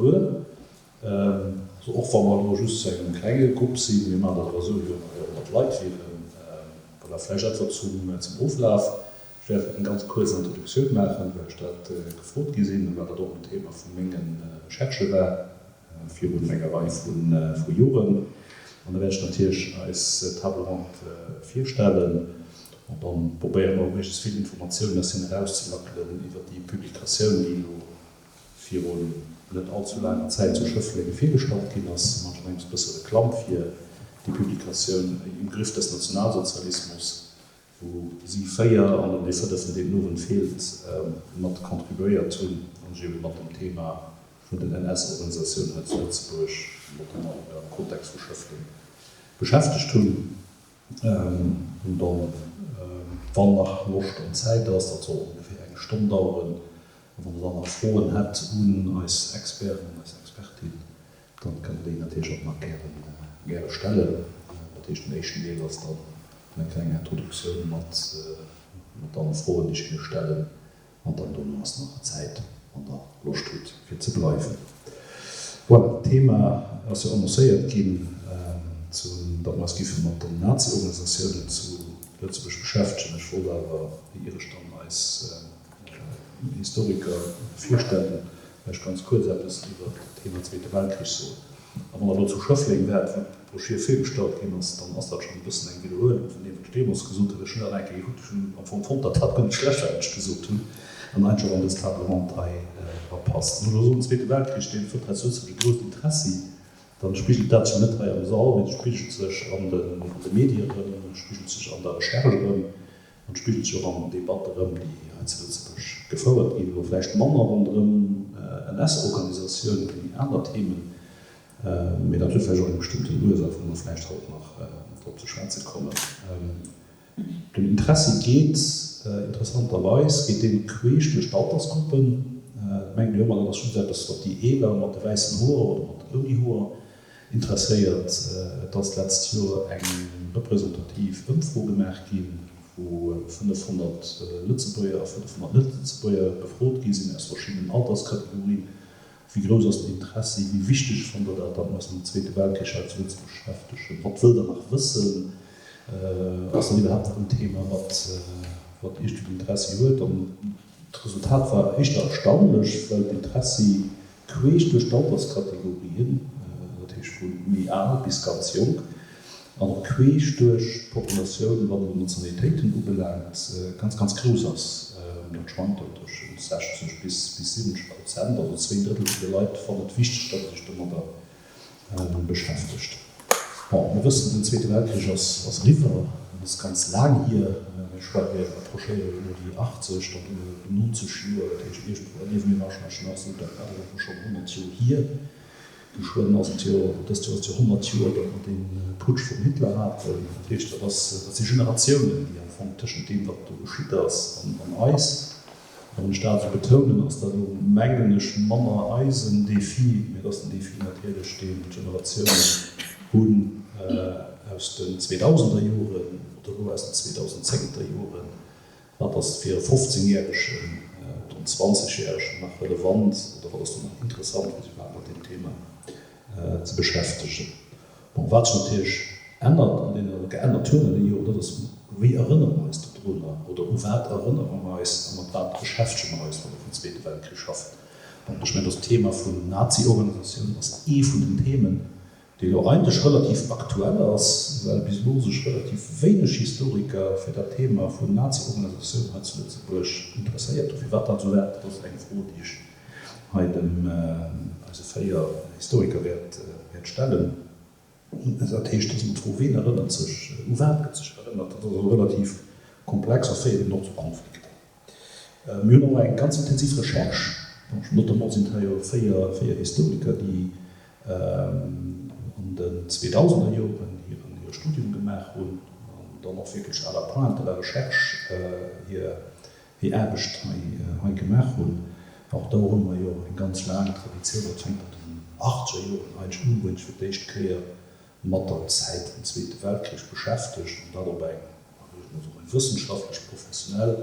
alleguer. Also och wa mer elo just zu engem klenge Grupp sinn, mir maachen dat awer esou, wéi wa mer 100 Leit wieren. Voilà, vläicht einfach zum Oflaf. Ech wäert eng ganz kuerz Introduktioun maachen, well ech dat gefrot gi sinn a well dat och en Thema vu menge Recherchë war virun enger Rei vu Joren. An da wäert ech natierlech eis Table ronde virstellen an da probéiere mer méiglechst vill Informatiounen aus hinnen erauszelackelen iwwert déi Publikatioun, déi elo virun net allzu laanger Zäit zu Schëffleng virgestallt ginn ass. Ech maachen engems e bësse Reklamm fir déi Publikatioun Im Griff des Nationalsozialismus, wou si 4, an dann dee fënneften, deen den Owend feelt, mat contribuéiert hunn an sech ebe mat dem Thema vun den NS-Organisatiounen hei zu Lëtzebuerg, notamment am Kontext vu Schëffleng, beschäftegt hunn. An dann, wann nach Loscht an Zäit ass, dat soll ongeféier eng Stonn daueren, a wann Der dann nach Froen hätt un eis Experten an eis Expertin, dann kënnt Der déi natierlech och nach gären, gäre stellen. Dat heescht, den éischten Deel ass dann eng kleng Introduktioun mat, mat dann Froen, déi ech hinne stellen. An dann dono ass nach Zäit, wann Der Loscht hutt, fir ze bleiwen. Voilà, d'Thema ass jo annoncéiert ginn, zu, datt mer eis géife mat den Nazi-Organisatiounen zu Lëtzebuerg beschäftegen. Ech wollt awer, ier ech dann eis Historiker virstellen, vläicht ganz kuerz eppes iwwert d'Thema Zweete Weltkrich soen. A wann Der elo zu Schëffleng waart, wou d'Broschür virgestallt ginn ass, dann ass dat schonn e bëssen eng Widderhuelung vun deem, wat ech deemools gesot hunn. Ech hunn dat eng Kéier gekuckt, ech hunn am Fong fonnt, datt dat guer net schlecht war, wat ech gesot hunn, an eigentlech och an dës Table ronde hei erapasst. Ech muss elo soen, den Zweete Weltkrich, deen fënnt hei zu Lëtzebuerg e grousst Interessi. Dann spigelt dat sech net hei am Sall, mee spigelt sech an de Medie erëm, spigelt sech an der Recherche erëm an spigelt sech och an den Debatte erëm, déi hei zu Lëtzebuerg gefouert ginn, elo vläicht manner ronderëm NS-Organisatiounen wéi aner Themen, mee dat huet vläicht och eng bestëmmten Ursaach, wou mer vläicht haut nach drop ze schwätze kommen. Den Interessi geet, interessanterweis, geet dee queesch duerch d'Altersgruppen. Et mengt een jo ëmmer, dat ass just eppes, wat déi Eeler mat de wäissen Hoer oder mat ouni Hoer interesséiert. Et ass d'letzt Joer eng representativ Ëmfro gemaach ginn, wou 500 Lëtzebuerger a 500 Net-Lëtzebuerger befrot gi sinn aus verschiddenen Alterskategorien. Wéi grouss ass den Interessi? Wéi wichteg fannt Der dat, datt mer eis mam Zweete Weltkrich hei zu Lëtzebuerg beschäftegen? Wat wëllt Der nach wëssen? Ass dat iwwerhaapt nach en Thema, wat wat iergendwéi Interessi huet? An d'Resultat war éischter erstaunlech, well d'Interessi queesch duerch d'Alterskategorien, dat heescht vu méi al bis ganz jonk, an och queesch duerch d'Populatioun, wat elo Nationalitéiten ubelaangt, ganz, ganz grouss ass. Dat schwankt do tëschent 60 bis 70 Prozent, also zwéin Drëttel vun de Leit fannen et wichteg, datt ee sech domadder beschäftegt. Bon, mir wëssen, den Zweete Weltkrich ass eriwwer, dat ass ganz laang hier. Mir schwätzen, mir approchéiere jo elo déi 80, dann hu mir 90 Joer, dat heescht iergendwou erliewe mir warscheinlech nach esou, dat ass awer scho 100 Joer hier. Geschwënn ass et jo, dëst Joer ass et jo 100 Joer, datt mer dee Putsch vum Hitler haten. Dat heescht, dat ass, dat si Generatiounen, déi am Fong tëschent deem, wat do geschitt ass, an eis. A wann ech dat esou betounen, ass dat elo, mengen ech, manner eisen Défi, mee et ass den Défi natierlech, deen d'Generatiounen hunn aus den zweedausender Joren oder elo aus den zweedausendzéngter Joren. Wat ass fir e 15 Järegen oder en 20 Järegen nach relevant oder wat ass do nach interessant, fir sech iwwerhaapt mat deem Thema ze beschäftegen? Bon, wat sech natierlech ännert an deene, oder geännert huet an deene Joren, dat ass, wéi erënnere mer eis dodrunner oder u wat erënnere mer eis a mat wat beschäftege mer eis, wa mer vum Zweete Weltkrich schaffen? Bon, ech mengen, dass d'Thema vun Nazi-Organisatiounen ass ee vun den Themen, déi elo eigentlech relativ aktuell ass, well bis elo sech relativ wéineg Historiker fir dat Thema vun Nazi-Organisatioun hei zu Lëtzebuerg interesséiert hunn. Firwat dat esou war, dat ass eng Fro, déi ech hei dem eise 4 Historiker wäert stellen. Dat heescht, et ass ëmmer d'Fro, ween erënnert sech, u wat gëtt sech erënnert? Dat ass also relativ komplex a féiert eben och zu Konflikter. Mir hunn och eng ganz intensiv Recherche, notamment sinn et hei jo 4 Historiker, déi an den zweedausender Joren hiren hire Studium gemaach hunn an dann och wierklech à la pointe de la recherche hir hir Aarbecht hei hei gemaach hunn. Och do hu mer jo eng ganz laang Traditioun, dat fänkt an den achtzeger Joren eigentlech un, wou een sech fir d'éischt Kéier mat der Zäit vum Zweete Weltkrich beschäftegt an dat op eng, wéi soll ech soen, wëssenschaftlech, professionell.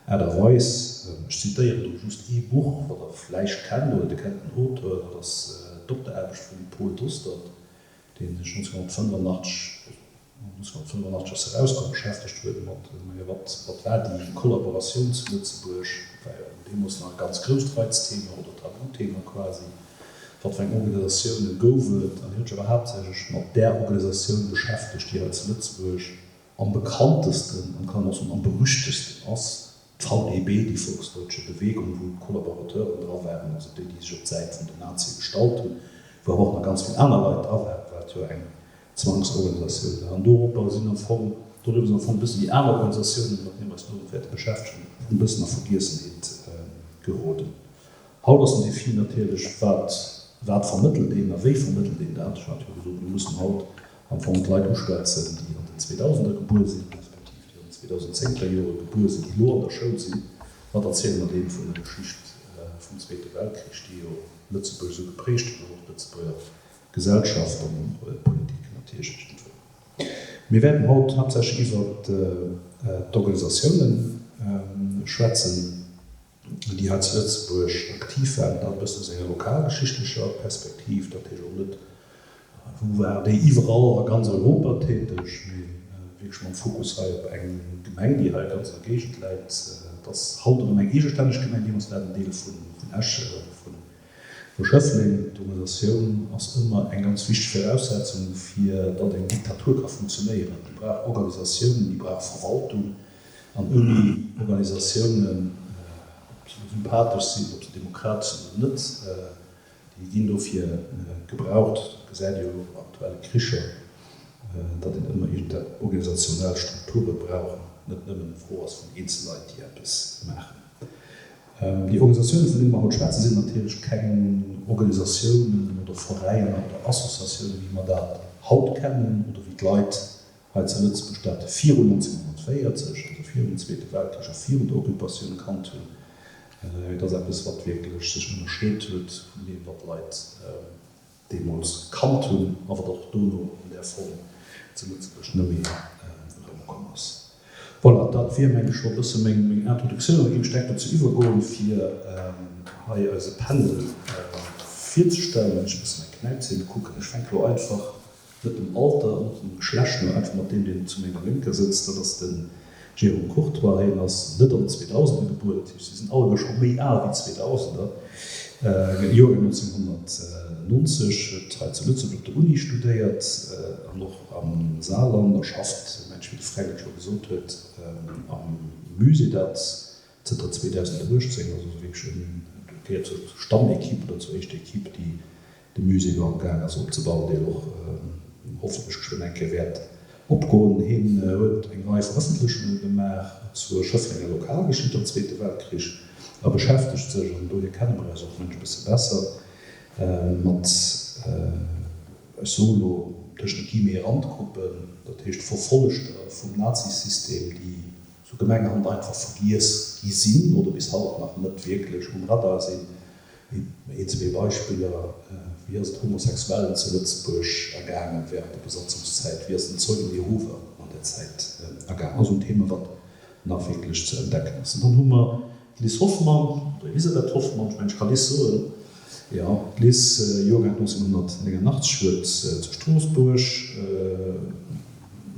Aart a Weis. Ech zitéieren do just ee Buch, wat Der vläicht kennt, oder Dir kennt den Auteur, dat ass d'Dokteraarbecht vum Paul Dostert, dee sech 1985, 1985 ass se erauskomm, beschäftegt huet mat, majo, wat, wat war déi Kollaboratioun zu Lëtzebuerg, dat war jo deemools nach e ganz grousst Reizthema oder Tabuthema quasi, wat fir eng Organisatioune gouf et, an hien huet sech awer haaptsächlech mat där Organisatioun beschäftegt, déi hei zu Lëtzebuerg am bekanntesten an kann een och soen am berüchtegsten ass, d'VDB, die Volksdeutsche Bewegung, wou d'Kollaborateuren dra waren, also déi, déi sech op d'Säit vun den Nazie gestallt hunn, wou awer och nach ganz vill aner Leit dra waren, well et jo eng Zwangsorganisatioun war. An doropper sinn am Fong, doriwwer sinn am Fong e bëssen déi aner Organisatiounen, mat deene mer eis elo wäerte beschäftegen, e bëssen a Vergiessenheet geroden. Haut ass den Défi natierlech, wat, wat vermëttelt een a wéi vermëttelt een dat? Ech hat jo gesot, mir mussen haut am Fong d'Leit uschwätzen, déi an den Zweedausender gebuer sinn, respektiv déi an den zweedausendzehnter Jore gebuer sinn, déi elo an der Schoul sinn. Wat erziele mer deenen vun der Geschicht vum Zweete Weltkrich, déi jo Lëtzebuerg esou geprägt huet an och d'Lëtzebuerger Gesellschaft an Politik natierlech iergendwou. Mir wäerten haut haaptsächlech iwwert d'Organisatiounen schwätzen. déi hei zu Lëtzebuerg aktiv waren, dat e bëssen aus enger lokalgeschichtlecher Perspektiv, dat heescht och net, wou waren déi iwwerall a ganz Europa täteg, mee wierklech mam Fokus hei op eng Gemeng, déi hei ganz an der Géigend läit. Et ass haut erëm eng eegestänneg Gemeng, deemools war et en Deel vun Esch, vu Schëffleng. D'Organisatioun ass ëmmer eng ganz wichteg Viraussetzung, fir datt eng Diktatur ka funktionéieren. Déi brauch Organisatiounen, déi brauch Verwaltung. An ouni Organisatiounen, ob se elo sympathesch sinn, ob se demokratesch sinn oder net, déi ginn dofir gebraucht, dat gesäit ee jo elo an aktuelle Kricher, datt een ëmmer iergend organisationell Strukture brauch an et net nëmmen eng Fro ass vun Eenzelleit, déi eppes maachen. Déi Organisatiounen, vun deene mer haut schwätzen, sinn natierlech keng Organisatiounen oder Veräiner oder Associatiounen, wéi mer dat haut kennen oder wéi d'Leit hei zu Lëtzebuerg dat virun 1940, also virum dem Zweete Weltkrich a virun der Occupatioun kannt hunn. Et ass eppes, wat wierklech sech ënnerscheet huet vun deem, wat d'Leit deemools kannt hunn a wat och dono an där Form zu Lëtzebuerg net méi erëmkomm ass. Voilà, dat wier, meng ech, scho e bësse meng Introduktioun. An da géif ech direkt dozou iwwergoen, fir hei eise Panel virzestellen. Ech e bësse mäi Knäipchen kucken. Ech fänke lo einfach Net dem Alter an net dem Geschlecht no, einfach mat deem, deen zu menger Lénker sëtzt, dat ass de Jérôme Courtoy. Hien ass net an den Zweedausender gebuer, dat heescht, si sinn alleguer scho méi al wéi d'Zweedausender. Joergang 1990, huet hei zu Lëtzebuerg op der Uni studéiert an och am Saarland a schafft, mensch, wéi de Fränk et scho gesot huet, am Musée. Dat zënter 2018, also wierklech en gehéiert zur Stammequipe oder zur éischter Equipe, déi de Musée elo am gaang ass opzebauen, deen och hoffentlech geschwënn eng Kéier wäert opgoen. Hien huet eng Rei Verëffentlechunge gemaach zur Schëfflenger Lokalgeschicht am Zweete Weltkrich a beschäftegt sech, an dohier kenne mer eis och mensch e bësse besser, mat, ech soe lo tëschent Guillemets, Randgruppen, dat heescht Verfollegter vum Nazisystem, déi sou gemengerhand einfach vergiess gi sinn oder bis haut nach net wierklech um Radar sinn. Een, zwee Beispiller, Wéi ass et Homosexuellen zu Lëtzebuerg ergaangen während der Besatzungszäit? Wéi ass den Zeugen Jehova an där Zäit ergaangen? Also en Thema, wat nach wierklech ze entdecken ass. An dann hu mer d'Liz Hoffmann, oder Elisabeth Hoffmann, ech mengen, ech ka Liz soen, jo, d'Liz, Joergang 1989, huet zu Stroossbuerg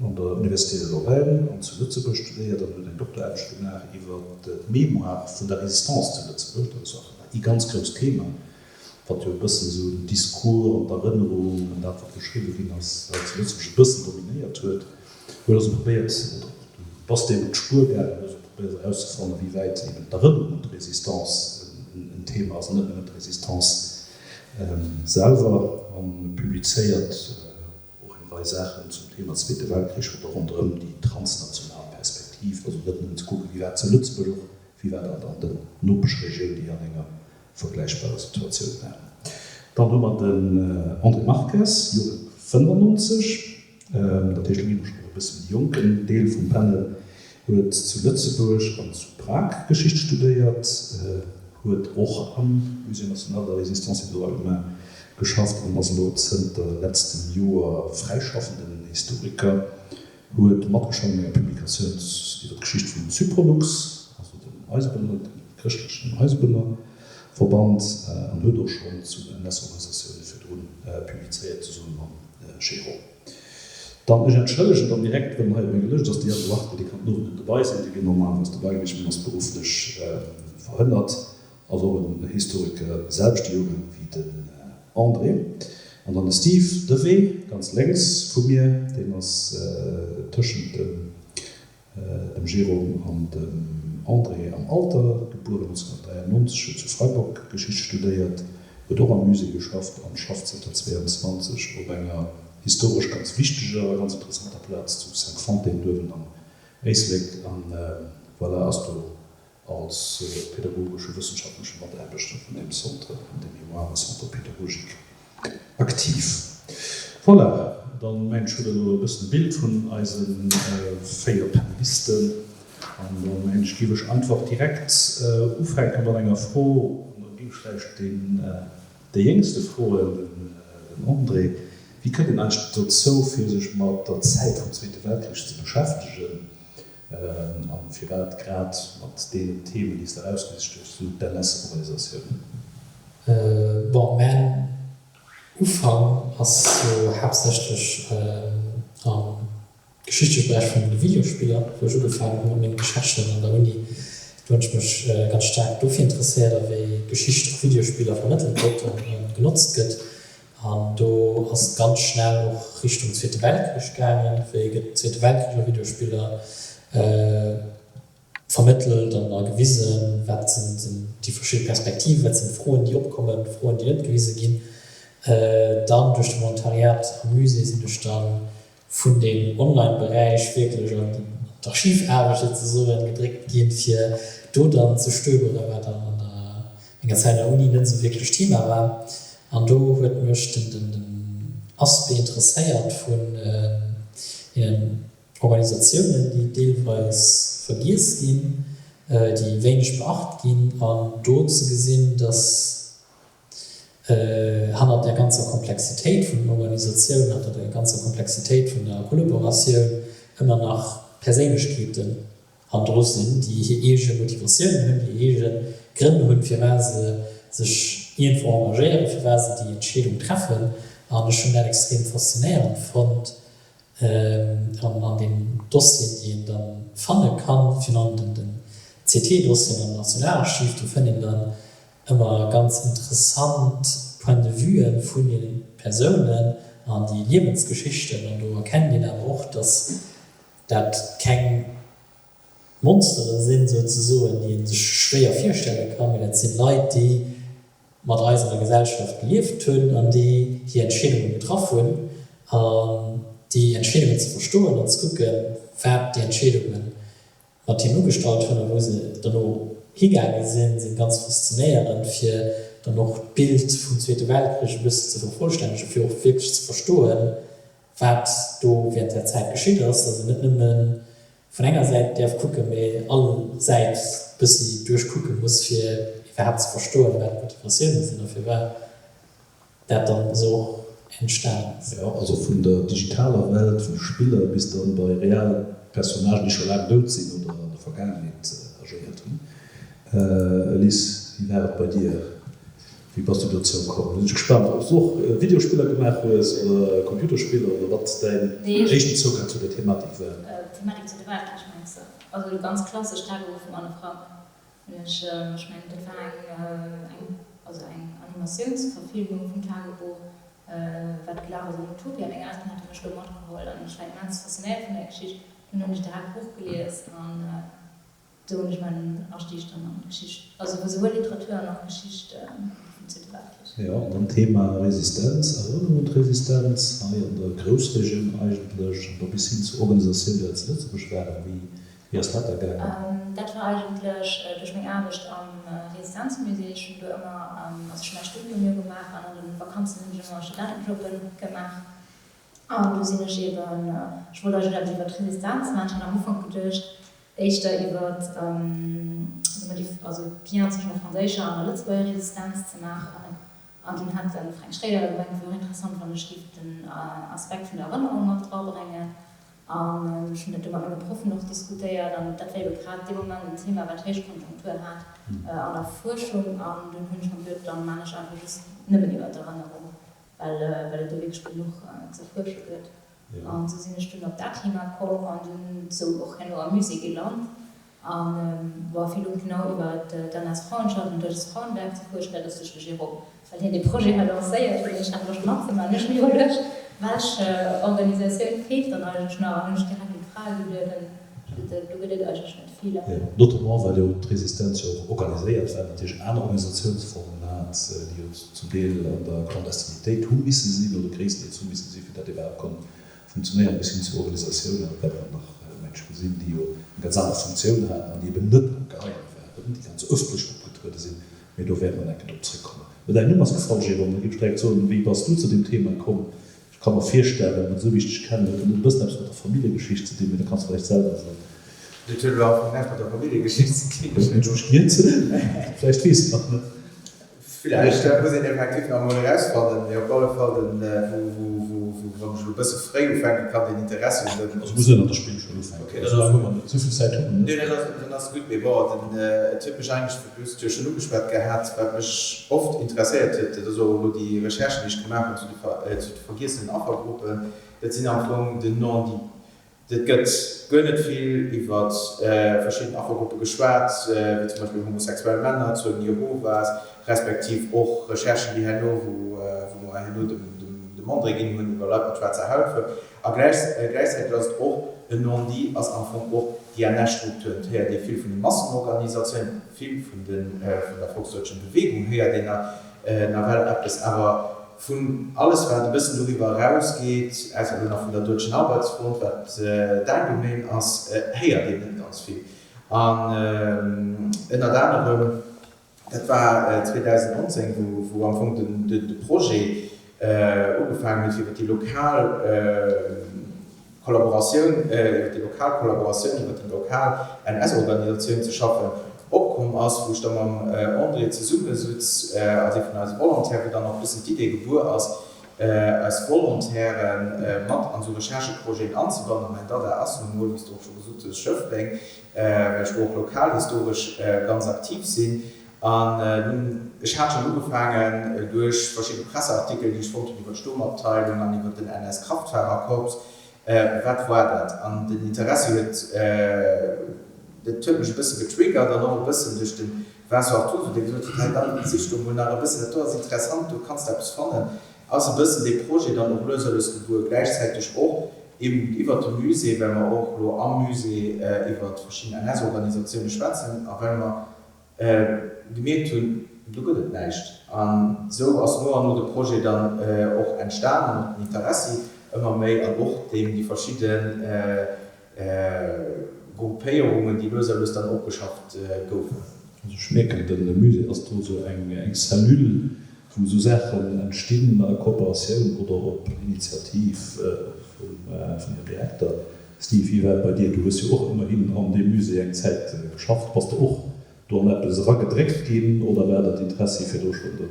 an der Université de Lorraine an zu Lëtzebuerg studéiert an huet eng Dokteraarbecht gemaach iwwer d'Mémoire vun der Résistance zu Lëtzebuerg. Dat ass och ee ganz grousst Thema, wat jo e bëssen esou den Discours an d'Erënnerung an dat, wat geschriwwe ginn ass, hei zu Lëtzebuerg e bëssen dominéiert huet. Huet also probéiert, oder du bass deem op d'Spuer gaangen, hues och probéiert erauszefannen, wéi wäit eben d'Erënnerung un d'Résistance en Thema ass an net nëmmen d'Résistance selwer, a publizéiert och eng Rei Saachen zum Thema Zweete Weltkrich oder ronderëm déi transnational Perspektiv, also net nëmmen ze kucken, wéi war et zu Lëtzebuerg, och wéi war dat an den Nopeschregioun, déi an enger vergläichbarer Situatioun waren. Dann hu mer den André Marques, Joergang 95, dat heescht, do gi mer schonn e bësse méi jonken Deel vum Panel, huet zu Lëtzebuerg an zu Prag Geschicht studéiert, huet och am Musée national de la Résistance et des droits humains geschafft an ass elo zënter letztem Joer fräischaffenden Historiker, huet matgeschafft un enger Publikatioun iwwer d'Geschicht vum Syprolux, also dem. Eisebunner, dem chrëschtlechen Eisebunnerverband, an huet och schonn zu NS-Organisatioune virdru publizéiert, zesumme mam Jérôme. Dann, ech entschëllegen dann direkt, well hei op meng gelëscht ass, de Yann Duarte, dee kann den Owend net dobei sinn, dee wier normalerweis dobei gewiescht, mee ass berufflech verhënnert. Ass och en Historiker, selwechte Joergang wéi den André. An dann de Steve Dewé, ganz lénks vu mir, deen ass tëschent dem dem Jérôme an dem André am Alter, gebueren 1993, huet zu Freiburg Geschicht studéiert, huet och am Musée geschafft an schafft zënter 22 op enger historesch ganz wichteger a ganz interessanter Plaz zu Cinqfontaines uewen am Éislek an voilà, ass do als pädagogesche wëssenschaftleche Mataarbechter vun deem Centre de mémoire, Centre pédagogique, aktiv. Voilà, dann mengen ech hutt der elo e bëssen e Bild vun eise 4 Panelisten an dann mengen ech géif ech einfach direkt ufänke mat enger Fro an da géif ech vläicht deen dee Jéngste froen, den André, Wéi kënnt een eigentlech dozou fir sech mat der Zäit vum Zweete Weltkrich ze beschäftegen? A firwat grad mat deenen Themen, déi s de erausgesicht hues, sou d'NS-Organisatiounen? Bon, mäin Ufank ass jo haaptsächlech am geschichtleche Beräich vun de Videospiller, wou ech ugefaangen hu mat mengen Recherchen an der Uni. Do hunn ech mech ganz staark dofir interesséiert, a wéi Geschicht a Videospiller vermëttelt gëtt a genotzt gëtt. An do ass et ganz schnell och Richtung Zweete Weltkrich gaangen. Wéi gëtt den Zweete Weltkrich a Videospiller vermëttelt an a gewisen? Wat sinn déi verschidde Perspektiven? Wat sinn d'Froen, déi opkommen, Froen, déi net gewise ginn? Dann duerch de Volontariat am Musée sinn ech dann vun deem Online-Beräich wierklech an d'Archivaarbecht souzesoen gedréckt ginn, fir do dann ze stöberen, wat dann an der menger Zäit an der Uni net esou wierklech Thema war. An do huet mech den Aspect interesséiert vun deenen Organisatiounen, déi deelweis vergiess ginn, déi wéineg beacht ginn, an do ze gesinn, dass Hannert där ganzer Komplexitéit vun den Organisatiounen, hannert der ganzer Komplexitéit vun der Kollaboratioun ëmmer nach Perséinlechkeeten hannendru sinn, déi hir eege Motivatiounen hunn, déi eege Grënn hunn, firwat se sech iergendwou engagéieren, firwat se déi Entscheedung treffen. An ech hunn dat extrem faszinéierend fonnt an an den Dossieren, déi een da fanne kann, virun allem den CT-Dossieren am Nationalarchiv, do fënnt een dann ëmmer ganz interessant Point de vue'en vun deenen Persounen an déi Liewensgeschichten an do erkennt een awer och, dass dat keng Monsteren sinn souzesoen, déi een sech schwéier virstelle kann, mee dat sinn Leit, déi mat eis an der Gesellschaft gelieft hunn an déi hir Entscheedungen getraff hunn an déi Entscheedungen ze verstoen an ze kucken, wat déi Entscheedungen mat him ugestallt hunn a wou se dono higaange sinn, sinn ganz faszinéierend, fir dann och d'Bild vum Zweete Weltkrich e bësse ze vervollstännegen, fir och wierklech ze verstoen, wat do während där Zäit geschitt ass, dass een net nëmme vun enger Säit däerf kucken, mee all Säit bëssi duerchkucke muss, fir iwwerhaapt ze verstoen, wat d'Motivatioune sinn a firwat. dat dann esou och entstanen ass. Jo, also vun der digitaler Welt, vun de Spiller bis dann bei real Personnagen, déi scho laang dout sinn oder an der Vergaangenheet agéiert hunn. Elise, wéi war et bei dir? Wéi bass du dozou komm? Lo sinn ech gespaant, ob s du och Videospiller gemaach hues oder Computerspiller oder wat däin éischten Zougang zu der Thematik war. D'Thematik Zweete Weltkrich mengs de? Also ganz klassesch Tagebuch vum Anne Frank. Hunn ech, ech mengen dat war eng, eng, also eng Animatiounsverfilmung vum Tagebuch, wat gelaf ass an Utopia. Meng Elteren hate mech do matgeholl an ech war immens faszinéiert vun där Geschicht. Dunn hunn ech direkt d'Buch gelies an esou hunn ech mäin Astieg dann an d'Geschicht, also esouwuel Literatur an och Geschicht vum Zweete Weltkrich. Jo, an dann Thema Resistenz, Erënnerung un d'Resistenz hei an der Groussregioun eigentlech an da bis hin zu Organisatioun, déi hei zu Lëtzebuerg waren. Wéi Wéi ass dat da gaangen? Dat war eigentlech duerch meng Aarbecht am Resistenzmusée. Ech hunn do ëmmer, also ech hunn mäi Studium jo gemaach an an den Vakanzen hunn ech ëmmer Studentenjobben gemaach. An do sinn ech eben, ech wollt eigentlech eppes iwwer d'Resistenz maachen. Ech hat am Ufank geduecht, éischter iwwer, soe mer déi, also d'Lien zwëschen der franséischer an der Lëtzebuerger Resistenz ze maachen. An dunn hat de Fränk Schréider da gemengt, et wier och interessant, wann ech géif den Aspekt vun der Erënnerung mat drabréngen. An ech hunn dat du mat menge Proffen och diskutéiert an dat war ebe grad dee Moment en Thema, wat Héichkonjunktur hat an der Fuerschung. An dunn hunn ech mer geduet, dann maan ech einfach just nëmmen iwwer d'Erënnerung, well well et do wierklech genuch ze fuersche gëtt. An esou sinn ech dunn op dat Thema komm an dunn esou och herno am Musée gelant. An bon, fir elo genau iwwer d'NS-Frauenschaft an Deutsches Frauenwerk ze fuerschen, dat ass duerch de Jérôme, well hien dee Projet hei lancéiert huet, ech hat Loscht matzemaachen, ech hu mir iwwerluecht, welch Organisatioun feelt dann eigentlech nach, an hunn ech direkt un d'Frae geduet, an do gëtt et eigentlech net vill. Jo, notamment well jo d'Resistenz jo och organiséiert war, natierlech aner Organisatiounsformen hat, déi jo zum Deel an der Clandestinitéit hu misse sinn oder gréisstendeels hu misse sinn, fir datt iwwerhaapt konnt funktionéieren, bis hin zu Organisatiounen, dat wäerte mer nach mensch gesinn, déi jo eng ganz aner Funktioun haten an déi eben net am Geheime waren, déi ganz ëffentlech opgetruede sinn. Mee do wäerte mer enke drop zréckkommen. Mä däin Numm ass gefall, Jérôme, da géif ech direkt soen, Wéi bass du zu deem Thema komm? Ech ka mer virstellen, esou wéi ech dech kennen, huet dat net e bëssen eppes mat der Familljegeschicht ze dinn, mee dat kanns du vläicht selwer soen. Dat huet elo am Fong näischt mat der Familljegeschicht ze dinn. Hunn ech mech giert? Vläicht weess et nach net. Villäicht, dat muss een effektiv nach emol erausfannen, mee op alle Fall, den, wou, wou, wou, wou, wann ech elo e bësse fréi ufänken kann, den Interessi un den. Also muss net an der Spillschoul ufänken, Okay, dann ass gutt. Esou vill Zäit hu mer net. Nee, dat ass, dann ass gutt, mee bon, den, et huet mech eigentlech, du hues et jo schonn ugeschwat gehat, wat mech oft interesséiert huet, dat ass och elo déi Recherchen, déi ech gemaach hunn zu de, zu de vergiessenen Affergruppen, dat sinn am Fong den Non-dits. Et gëtt guer net vill iwwer verschidden Affergruppe geschwat, wéi zum Beispill homosexuell Männer, Zeugen Jehovas, respektiv och Recherchen, déi herno, wou mer herno dem André ginn hunn, iwwer Leit mat schwaarzer Hautfaarf. A gläichzäiteg ass et och en Non-dit, ass am Fong och déi NS-Strukturen. Et héiert ee vill vun de Massenorganisatiounen, vill vun der Volksdeutschen Bewegung héiert een nawell eppes, awer Vun alles wat e bëssen doriwwer eraus geet, ausser elo nach vun der Deutschen Arbeitsfront, wat däin Domaine ass, héiert een net ganz vill. An ënnert anerem, dat war 2019, wou am Fong de Projet ugefaangen huet, fir iwwer déi lokal Kollaboratioun, iwwer déi lokal Kollaboratioun, iwwer déi lokal NS-Organisatioun ze schaffen, opkomm ass, wou ech da mam André zesummesutz, als ee vun eise Volontaire, wou dann och e bëssen d'Idee gebuer ass, eis Volontaire mat an esou Rechercheprojeten anzebannen. Mäin Dada ass nun emol, wéi s de och scho gesot hues, Schëffleng, well ech do och lokalhistoresch ganz aktiv sinn. An ech hat schonn ugefaangen, duerch verschidde Presseartikel, déi ech fonnt hunn iwwer d'Sturmabteilung an iwwer den NS-Kraftfahrerkorps, wat war dat? An den Interessi huet, dat huet mech e bësse getriggert an och e bëssen duerch de Vincent Artuso, dee gesot huet, hei dann sich do mol nach e bëssen, dat do ass interessant, do kanns de eppes fannen, ass e bëssen dee Projet dann och lues a lues gebuer. Gläichzäiteg och eben iwwert de Musée, well mer och elo am Musée iwwert verschidden NS-Organisatioune schwätzen a well mer gemierkt hunn, do gëtt et näischt. An esou ass no an no de Projet dann och entstan an och den Interessi ëmmer méi an och deem déi verschidde Gruppéierungen, déi lues a lues dann opgeschafft goufen. Also ech mierken, de Musée ass do esou eng Cellule, wou esou Saachen entstinn a Kooperatioun oder op Initiativ vum Här Direkter. Steve, wéi war et bei dir? Du hues jo och ëmmerhin an deem Musée eng Zäit geschafft. Bass de och do an eppes eragedréckt ginn oder war dat Interessi virdru schonn do?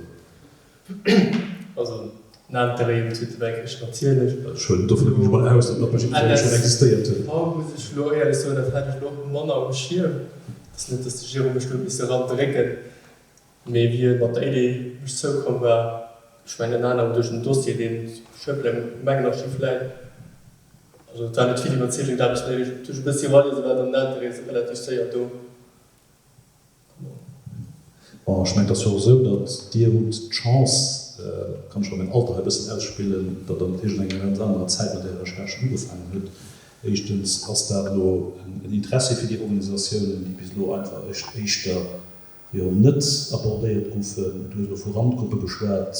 Also den Intérêt um Zweete Weltkrich natierlech. Ech huelen dovun elo mol aus, datt dat bei jiddwerengem schonn existéiert huet. NSV muss ech elo éierlech soen, dat hat ech elo och manner um Schierm. Et ass net, datt de Jérôme mech do huet misse erandrécken. Mee wéi e mat der Idee op mech zoukomm war, ech mengen ënner anerem duerch en Dossier, deen zu Schëffleng um Gemengenarchiv läit, also et war net vill Iwwerzeegungsaarbecht néideg, duerch e bëssi Eraliese war dann den Interêt relativ séier do. Bon, ech mengen, et ass jo och esou, datt Dir hutt d'Chance, kann ech och mäin Alter hei e bëssen ausspillen, datt Der natierlech an enger ganz anerer Zäit mat Ärer Recherchen ugefaangen hutt. Éischtens ass dat elo en Interessi fir déi Organisatiounen, déi bis elo einfach éischter jo net abordéiert goufen. Du hues elo vu Randgruppe geschwat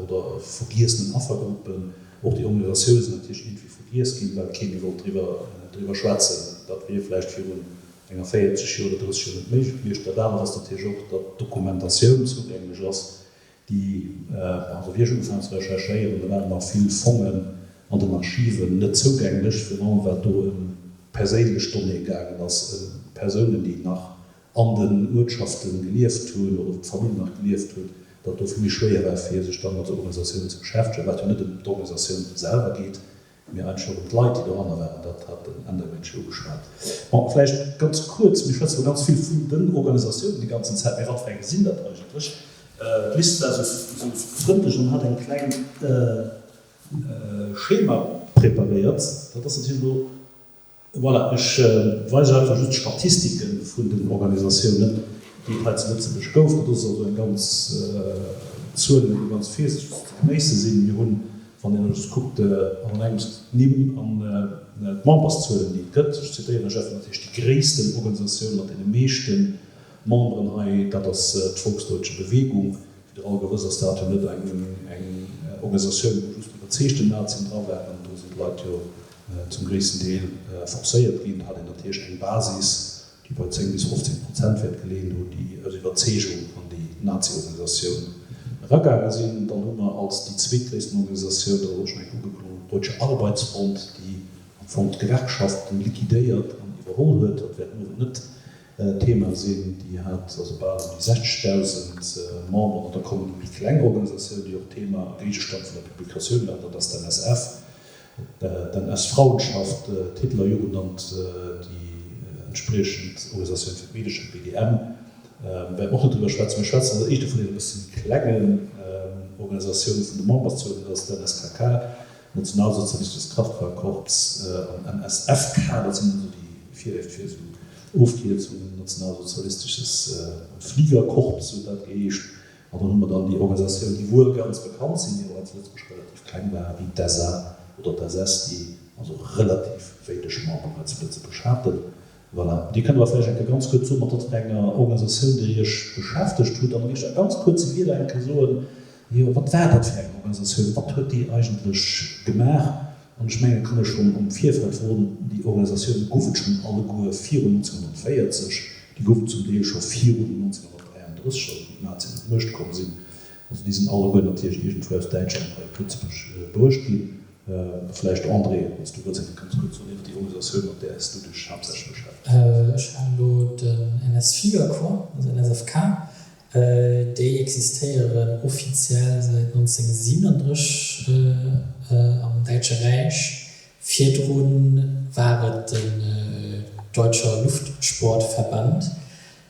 oder vergiessenen Affergruppen. Och déi Organisatioune sinn natierlech iergendwéi vergiess ginn, well kee méi wollt driwwer driwwer schwätzen. Dat wier vläicht virun enger 40 Joer oder 30 Joer net méiglech gewiescht. Dat anert ass natierlech och, datt d'Dokumentatioun zougänglech ass, déi, also wéi ech ugefaangen ze recherchéieren, do waren nach vill Fongen an den Archiven net zougänglech, virun allem wat do ëm perséinlech Donnéeë gaangen ass, ëm Persounen, déi nach an den Uertschaften gelieft hunn oder wou d'Famill nach gelieft huet, datt do vill méi schwéier war fir sech dann mat esou Organisatiounen ze beschäftegen, wat jo net ëm d'Organisatioun selwer geet. Mee eigentlech och ëm d'Leit, déi doranner waren. Dat hat den Änder Mensch jo ugeschwat. Bon, vläicht ganz kuerz, Mir schwätze lo ganz vill vun den Organisatiounen déi ganzen Zäit, mee wat fir eng sinn dat eigentlech? D'Liz war esou frëndlech an hat eng kleng Schema preparéiert. Dat ass natierlech elo Voilà, ech weisen einfach just d'Statistike vun den Organisatiounen, déi et hei zu Lëtzebuerg gouf. Dat ass also eng ganz Zuelen, déi ganz virsiichteg ze genéisse sinn. Mir hunn, wann een just kuckt, an engems d'Nimm an d'Memberszuelen, déi et gëtt. Ech zitéieren lech einfach natierlech déi gréissten Organisatioun mat deene meeschte Memberen hei, dat ass d'Volksdeutsche Bewegung. Wéi der all gewëss ass dat jo net eng Organisatioun, wou just iwwerzeegten Nazien dra waren. Do sinn d'Leit jo zum gréissten Deel forcéiert ginn. Do hat een natierlech eng Basis, déi bei 10 bis 15 Prozent wäert geleeën hunn, déi aus Iwwerzeegung an déi Nazi-Organisatioun eragaange sinn. Dann hu mer als déi zweetgréissten Organisatioun, dat ass och schonn eng Kéier ugeklongen, d'Deutsche Arbeitsfront, déi am Fong d'Gewerkschaften liquidéiert an iwwerholl huet. Dat wäert den Owend net Thema sinn. Déi hat also bal ëm déi 60.000 Memberen. An da kommen déi méi kleng Organisatiounen, déi och Thema a Géigestand vun der Publikatioun waren, dat ass d'NSF, d'NS-Frauenschaft, d'Hitlerjugend an déi entspriechend Organisatioun fir d'Meedecher, d'BDM. Wäerte mer och net driwwer schwätzen. Mir schwätzen als éischte vun deene bësse méi klengen Organisatioune vun de Memberszuelen, dat ass d'NSKK, Nationalsozialistisches Kraftfahrkorps an NSFK, dat sinn esou déi Virleeft fir esou Ofkierzungen, Nationalsozialistisches Fliegerkorps huet dat geheescht. An dann hu mer dann déi Organisatioun, déi wuel ganz bekannt sinn, déi awer hei zu Lëtzebuerg relativ kleng war, wéi d'SA oder d'SS, déi also relativ wéineg Memberen hei zu Lëtzebuerg haten. Voilà. Dir kënnt awer vläicht eng Kéier ganz kuerz soen, mat wat fir enger Organisatioun Dir Iech beschäftegt hutt, an da géif ech a ganz kuerze Wierder eng Kéier soen, Jo, wat war dat fir eng Organisatioun? Wat huet déi eigentlech gemaach? An ech mengen, kann ech schonn am Virfeld verroden, déi Organisatioune gouf et schonn alleguer virun 1940, déi gouf et zum Deel scho virun 1933, also wéi d'Nazien un d'Muecht komm sinn. Also déi sinn alleguer natierlech iergendwou aus Däitschland hei op Lëtzebuerg bruecht ginn. Vläicht, André, wann s du wëlls, eng Kéier ganz kuerz soen iwwer déi Organisatioun, mat där s du dech haaptsächlech beschäftegs. Ech hat elo den NS-Fliegerkorps, also NSFK, Déi existéieren offiziell säit 1937 am Däitsche Räich. Virdru war et den Deutscher Luftsportverband,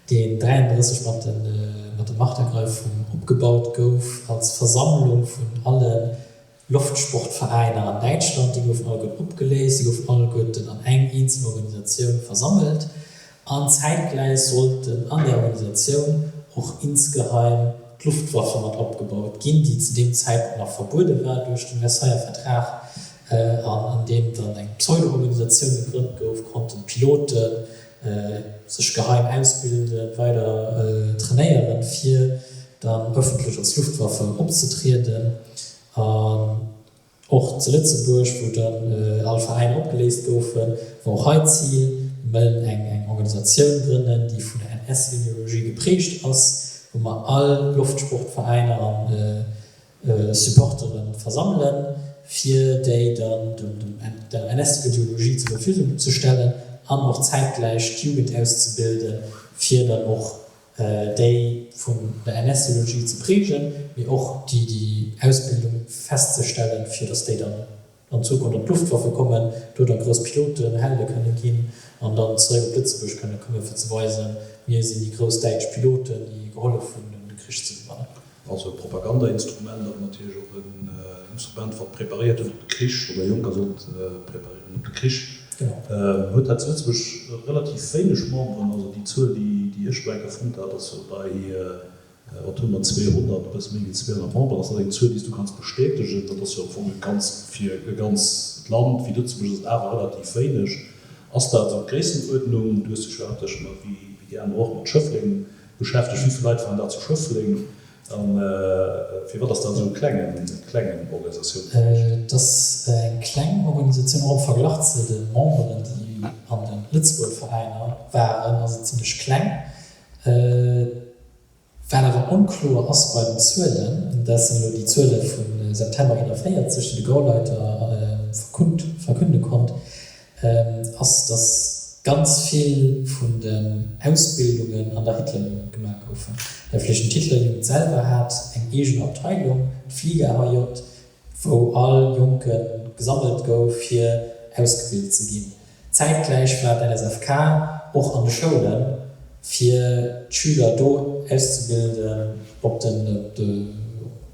deen 33 mat der Machtergreifung opgebaut gouf als Versammlung vun alle Loftsportveräiner an Däitschland, déi goufen alleguerten opgeléist, déi goufen alleguerten an eng eenzel Organisatioun versammelt an zäitgläich sollten an där Organisatioun och insgeheim d'Luftwaffe mat opgebaut ginn, déi zu deem Zäitpunkt nach verbuede war duerch de Versailler Vertrag. An an deem dann eng Pseudo-Organisatioun gegrënnt gouf, konnten d'Pilote sech geheim ausbilden, weider trainéieren, fir dann ëffentlech als Luftwaffe opzetrieden. An och zu Lëtzebuerg, wou dann all Veräiner opgeléist goufen, war och hei d'Zil, mir wëllen eng eng Organisatioun grënnen, déi vun der NS-Ideologie geprägt ass, wou mer all Loftsportveräiner an Supportere versammelen, fir déi dann der NS-Ideologie zur Verfügung ze stellen an och zäitgläich d'Jugend auszebilden, fir dann och déi vun der NS-Ideologie ze prägen, mee och déi Ausbildung festzestellen, fir datt déi dann an Zukunft an d'Luftwaffe kommen, do da grouss Piloten, Helde kënne ginn an dann zeréck op Lëtzebuerg kënne kommen, fir ze weisen, mir sinn déi grouss däitsch Piloten, déi gehollef hunn, de Krich ze gewannen. Also e Propagandainstrument, awer natierlech och en Instrument, wat preparéiert huet op de Krich, oder Jonker sollt preparéieren op de Krich. Huet hei zu Lëtzebuerg relativ wéineg Memberen, also déi Zuel, déi ech elo eng Kéier fonnt hat, ass jo bei, wat hu mer, 200, e bësse méi wéi 200 Memberen. Ass dat eng Zuel, déi s du kanns bestätegen? Dat ass jo am Fong e ganz, fir e ganzt Land wéi Lëtzebuerg ass et awer relativ wéineg. Ass dat esou d'Gréissenuerdnung? Du hues dech jo haaptsächlech mat, wéi déi aner och, mat Schëffleng Beschäftegt. Wéi vill Leit waren dat zu Schëffleng a firwat ass dat esou e klengen, klengen Organisatioun gewiescht? Et ass eng kleng Organisatioun, och am Verglach ze de Memberen, déi an de Lëtzebuerger Veräiner waren, ass et zimlech kleng. Wat awer onkloer ass bei den Zuelen, an dat sinn elo déi Zuele vu September 41, déi de Gauleiter verkünde konnt, ass, dass ganz vill vun den Ausbildungen an der Hitlerjugend gemaach goufen. Dat heescht, d'Hitlerjugend selwer hat eng eegen Abteilung, d'Flieger-HJ. Wou all Jonke gesammelt gouf fir ausgebilt ze ginn. Zäitgläich war d'NSFK och an de Schoulen, fir d'Schüler do auszebilden, op de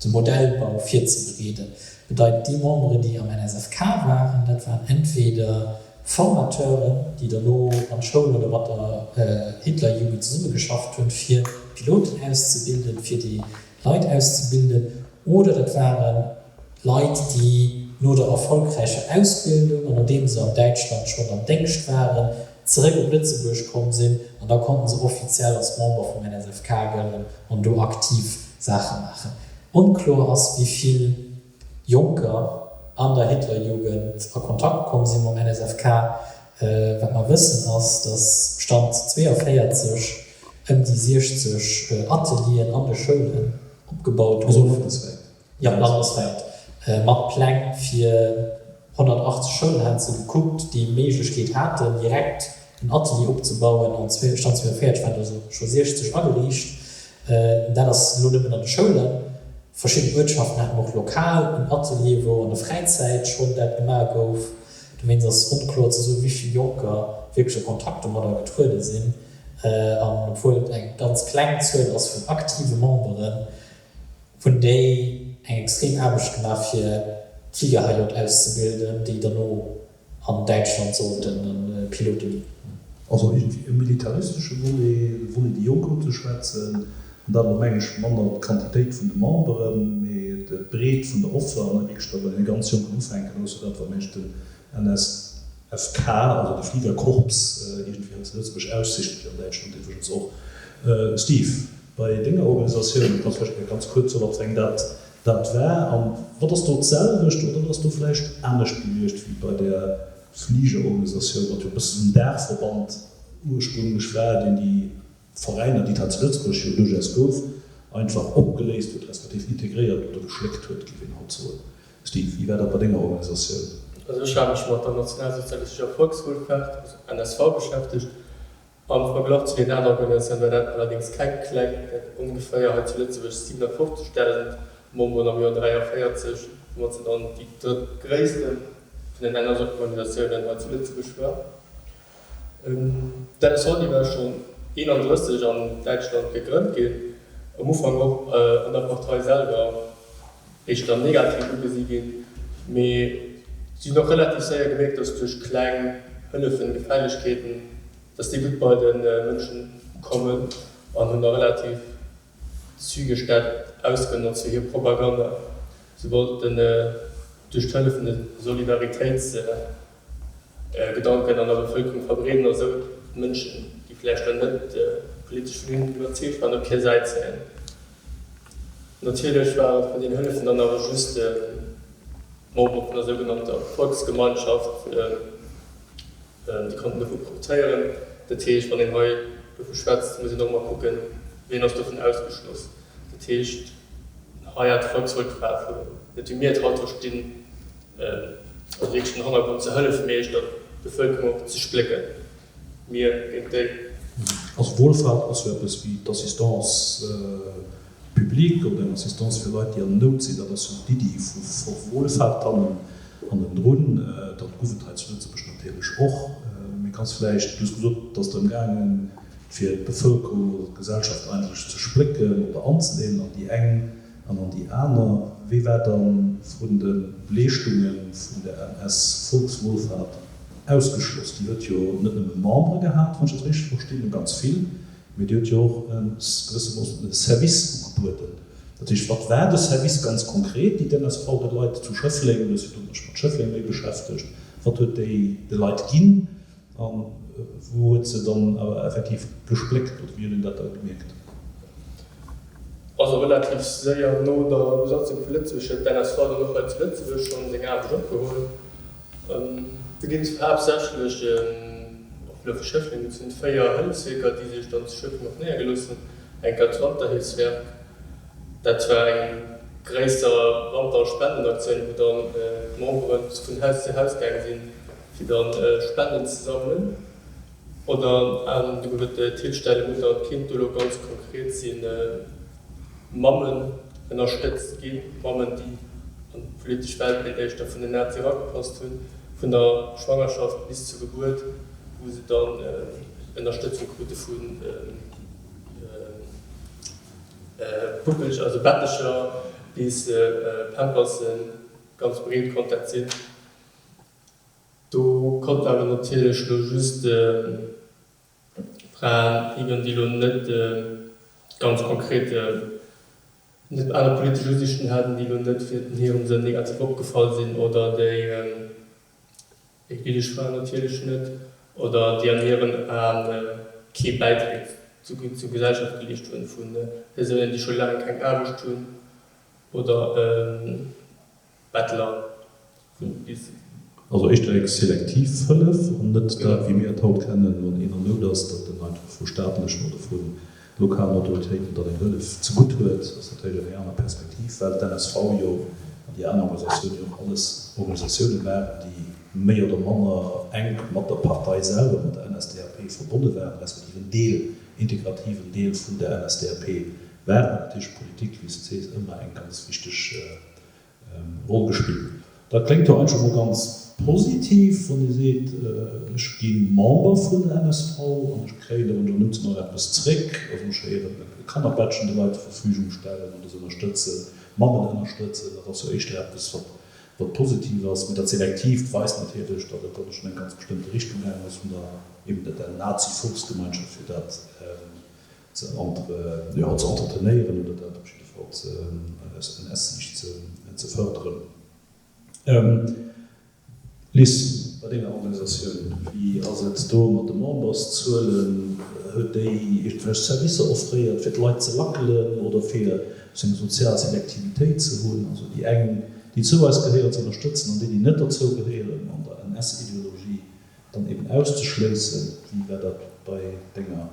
Modellbau virzebereeden. Bedeit, déi Memberen, déi am NSFK waren, dat waren entweder Formateuren, déi derno an d'Schoul oder mat der Hitlerjugend zesummegeschafft hunn, fir Piloten auszebilden, fir déi Leit auszebilden, oder dat ware Leit, déi no der erfolgräicher Ausbildung an nodeem se an Däitschland schonn am Déngscht waren, zeréck op Lëtzebuerg komm sinn an da konnten se offiziell als Member vum NSFK gëllen an do aktiv Saache maachen. Onkloer ass, wéi vill Jonker an der Hitlerjugend a Kontakt komm si mam NSFK. Wat mer wëssen ass, datt Stand 42 ëm déi 60 Atelieren an de Schoulen opgebaut goufen. Also landeswäit? Jo, landeswäit. Mat Pläng fir 180 Schoulen hate se gekuckt, déi d'Méiglechkeet haten, direkt en Atelier opzebauen. An Stand 42 waren der scho 60 ageriicht. Dat ass elo nëmmen an de Schoulen. Verschidden Uertschaften haten och lokal en Atelier, wou an der Fräizäit schonn dat gemaach gouf. Dowéinst ass et onkloer ze soen, wéi vill Jonker wierklech a Kontakt domadder getruede sinn. An obwuel et eng ganz kleng Zuel ass vun aktive Memberen, hunn déi eng extrem Aarbecht gemaach, fir d'Fliger-HJ auszebilden, déi derno an Däitschland sollten Pilote ginn. Also iergendwéi e militaristesche Volet, e Volet déi Jonk unzeschwätzen, an dat elo meng ech manner d'Quantitéit vun de Memberen, mee d'Breet vun der Offer an da wierklech da bei deene ganz Jonken ufänken. Dat ass jo dat, wat mengen ech den NSFK, also de Fliegerkorps, iergendwéi hei zu Lëtzebuerg aussicht, wéi an Däitschland iwwregens och. Steve, bei denger Organisatioun, du kanns vläicht eng Kéier ganz kuerz soen, wat fir eng dat dat war an wat ass do d'selwecht oder wat ass do vläicht anescht gewiescht wéi bei där Fligerorganisatioun, wat jo e bëssen en Daachverband ursprünglech war, deen déi Veräiner, déi et hei zu Lëtzebuerg jo duerchaus gouf, einfach opgeléist huet, respektiv integréiert oder geschléckt huet, géif een haut soen. Steve, wéi war dat bei denger Organisatioun? Also ech hat mech mat der Nationalsozialistescher Volkswohlfahrt, also NSV, beschäftegt. Am Verglach zu den aner Organisatioune war dat allerdéngs keng kleng, dat ongeféier hei zu Lëtzebuerg 57.000 Memberen am Joer 43, woumat se dann déi drëttgréisste vun den NS-Organisatiounen hei zu Lëtzebuerg war. D'NSV, déi war schonn 31 an Däitschland gegrënnt ginn, am Ufank och an der Partei selwer éischter negativ ugesi ginn, mee si hunn och relativ séier gemierkt, datt duerch kleng Hëllefen, Gefällegkeeten, datt déi gutt bei de Mënschen ukommen an hunn da relativ zügeg dat ausgenotzt fir hir Propaganda. Si wollten duerch d'Hëllefen de Solidaritéitsgedanken an der Bevëlkerung verbreeden a sou d'Mënschen, déi vläicht dann net politesch vun hinnen iwwerzeegt waren, op hir Säit zéien. Natierlech ware vun den Hëllefen dann awer just d'Membere vun der sougenannter Volksgemeinschaft, déi konnten dovu profitéieren. Dat heescht, wann een hei dovu schwätzt, muss een och ëmmer kucken, wien ass dovun ausgeschloss. Dat heescht, hei hat d'Volkswohlfahrt, net wéi mir et haut verstinn, also wierklech den Hannergrond ze hëllefen, mee éischter d'Bevëlkerung och ze splécken, mir géint déi. Also Wohlfahrt ass jo eppes wéi d'Assistance publique oder eng Assistance fir Leit, déi an Nout sinn. Dat ass jo d'Iddi vu Wohlfahrt hannendrun. Dat gouf et hei zu Lëtzebuerg natierlech och. Mee kanns vläicht, du hues gesot, et ass drëm gaangen, fir d'Bevëlkerung oder d'Gesellschaft eigentlech ze splécken oder anzedeelen an déi eng an an déi aner. Wee war dann vun de Leeschtunge vun der NS-Volkswohlfahrt ausgeschloss? Déi huet jo net nëmme Membere gehat, wann ech dat richteg verstinn, ganz vill, Mee Dir hutt jo och e gewëssemoossen e Service ugebueden. Dat heescht, wat war de Service ganz konkret, déi d'NSV de Leit zu Schëffleng, du hues jo dech mat Schëffleng méi beschäftegt, wat huet déi de Leit ginn a wou huet se dann awer effektiv gespléckt oder wéi huet een dat da gemierkt? Also relativ séier no der Besatzung vu Lëtzebuerg huet d'NSV dann och hei zu Lëtzebuerg schonn seng Aarbecht opgeholl. Do ginn et haaptsächlech, och elo vu Schëffleng, et sinn 4 Hëllefswierker, déi sech dann zu Schëffleng och néiergelooss hunn. Enker d'Wanterhilfswerk, dat war eng gréisser Wanterspendenaktioun, wou dann d'Membere vun Haus zu Haus gaange sinn, fir dann Spenden ze sammelen. Oder do gouf et d'Hilfsstelle Mutter und Kind, do elo ganz konkret si Mammen ënnerstëtzt ginn, Mammen, déi. An d'politesch Weltbild éischter vun den Nazie eragepasst hunn, vun der Schwangerschaft bis zur Gebuert, wou se dann Ënnerstëtzung krute vu Puppelcher, also Bettecher bis Pampersen, ganz breet konnt dat sinn. Do konnten awer natierlech lo just Fraen higinn, déi lo net ganz konkret net aner politesch Usiichten haten, déi lo net fir den hirem Sënn negativ opgefall sinn oder déi jiddesch waren natierlech net oder déi an hiren Aen kee Bäitrag zur Gesellschaft geleescht hunn, vu Persounen, déi scho laang keng Aarbecht hunn oder Bettler vun bis. Also éischter eng selektiv Hëllef an net dat, wéi mir et haut kennen, wann een an Nout ass, datt en einfach vu staatlechen oder vu lokalen Autoritéiten dann eng Hëllef zegutt huet. Dat ass natierlech eng aner Perspektiv, well d'NSV jo an déi aner Organisatiounen jo och alles Organisatiounen waren, déi méi oder manner enk mat der Partei selwer, mat der NSDAP verbonne waren, respektiv en Deel, integrativen Deel vun der NSDAP waren. Natierlech d'Politik, wéi s de sees, ëmmer eng ganz wichteg Roll gespillt. Dat kléngt jo eigentlech emol ganz positiv, wann ee seet, ech gi Member vun der NSV an ech kréien da wann ech an Nout sinn och eppes zréck. Also ech héieren e Kannerbettchen de Leit zur Verfügung stellen oder se ënnerstëtzen, Mammen ënnerstëtzen. Dat ass jo éischter eppes, wat wat positiv ass. Mee dat Selektiivt weist natierlech, datt et dann schonn eng ganz bestëmmte Richtung gaangen ass vun der eben der Nazi-Volksgemeinschaft, fir dat ze jo, ze entretenéieren oder dat op jidde Fall aus NS-Siicht ze fërderen. Liz, bei denger Organisatioun, wéi ass et do mat de Memberszuelen? Huet déi iergendwelch Servicer offréiert, fir d'Leit ze lackelen oder fir sou eng sozial Selektivitéit ze hunn, also déi eng, déi zou eis gehéieren, ze ënnerstëtzen an déi, déi net dozou gehéieren an der NS-Ideologie dann eben auszeschléissen? Wéi war dat bei denger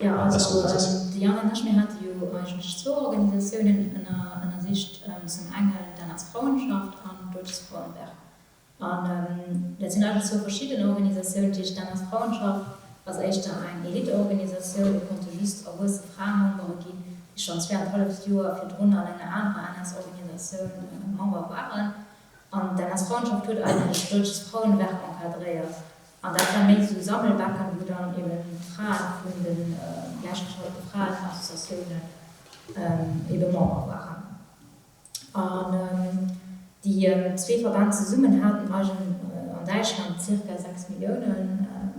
Jo, also de Yann an ech, mir hate jo eigentlech zwou Organisatiounen ënnersicht, zum engen d'NS-Frauenschaft an d'Deutsches Frauenwerk. An dat sinn eigentlech zwou verschidden Organisatiounen. Dat heescht, d'NS-Frauenschaft ass éischter eng Eliteorganisatioun, do konnte just erwuesse Frae Membere ginn, déi schonn zweeanenhalleft Joer virdrun an enger anerer NS-Organisatioun Member waren. An d'NS-Frauenschaft huet eigentlech d'Deutsches Frauenwerk encadréiert. An dat war méi esou Sammelbecken, wou dann eben d'Frae vun de gläichgeschaltete Fraenassociatiounen ebe Member waren. An déi zwee Verbänn zesummen haten eigen an Däitschland zirka 6 Millioune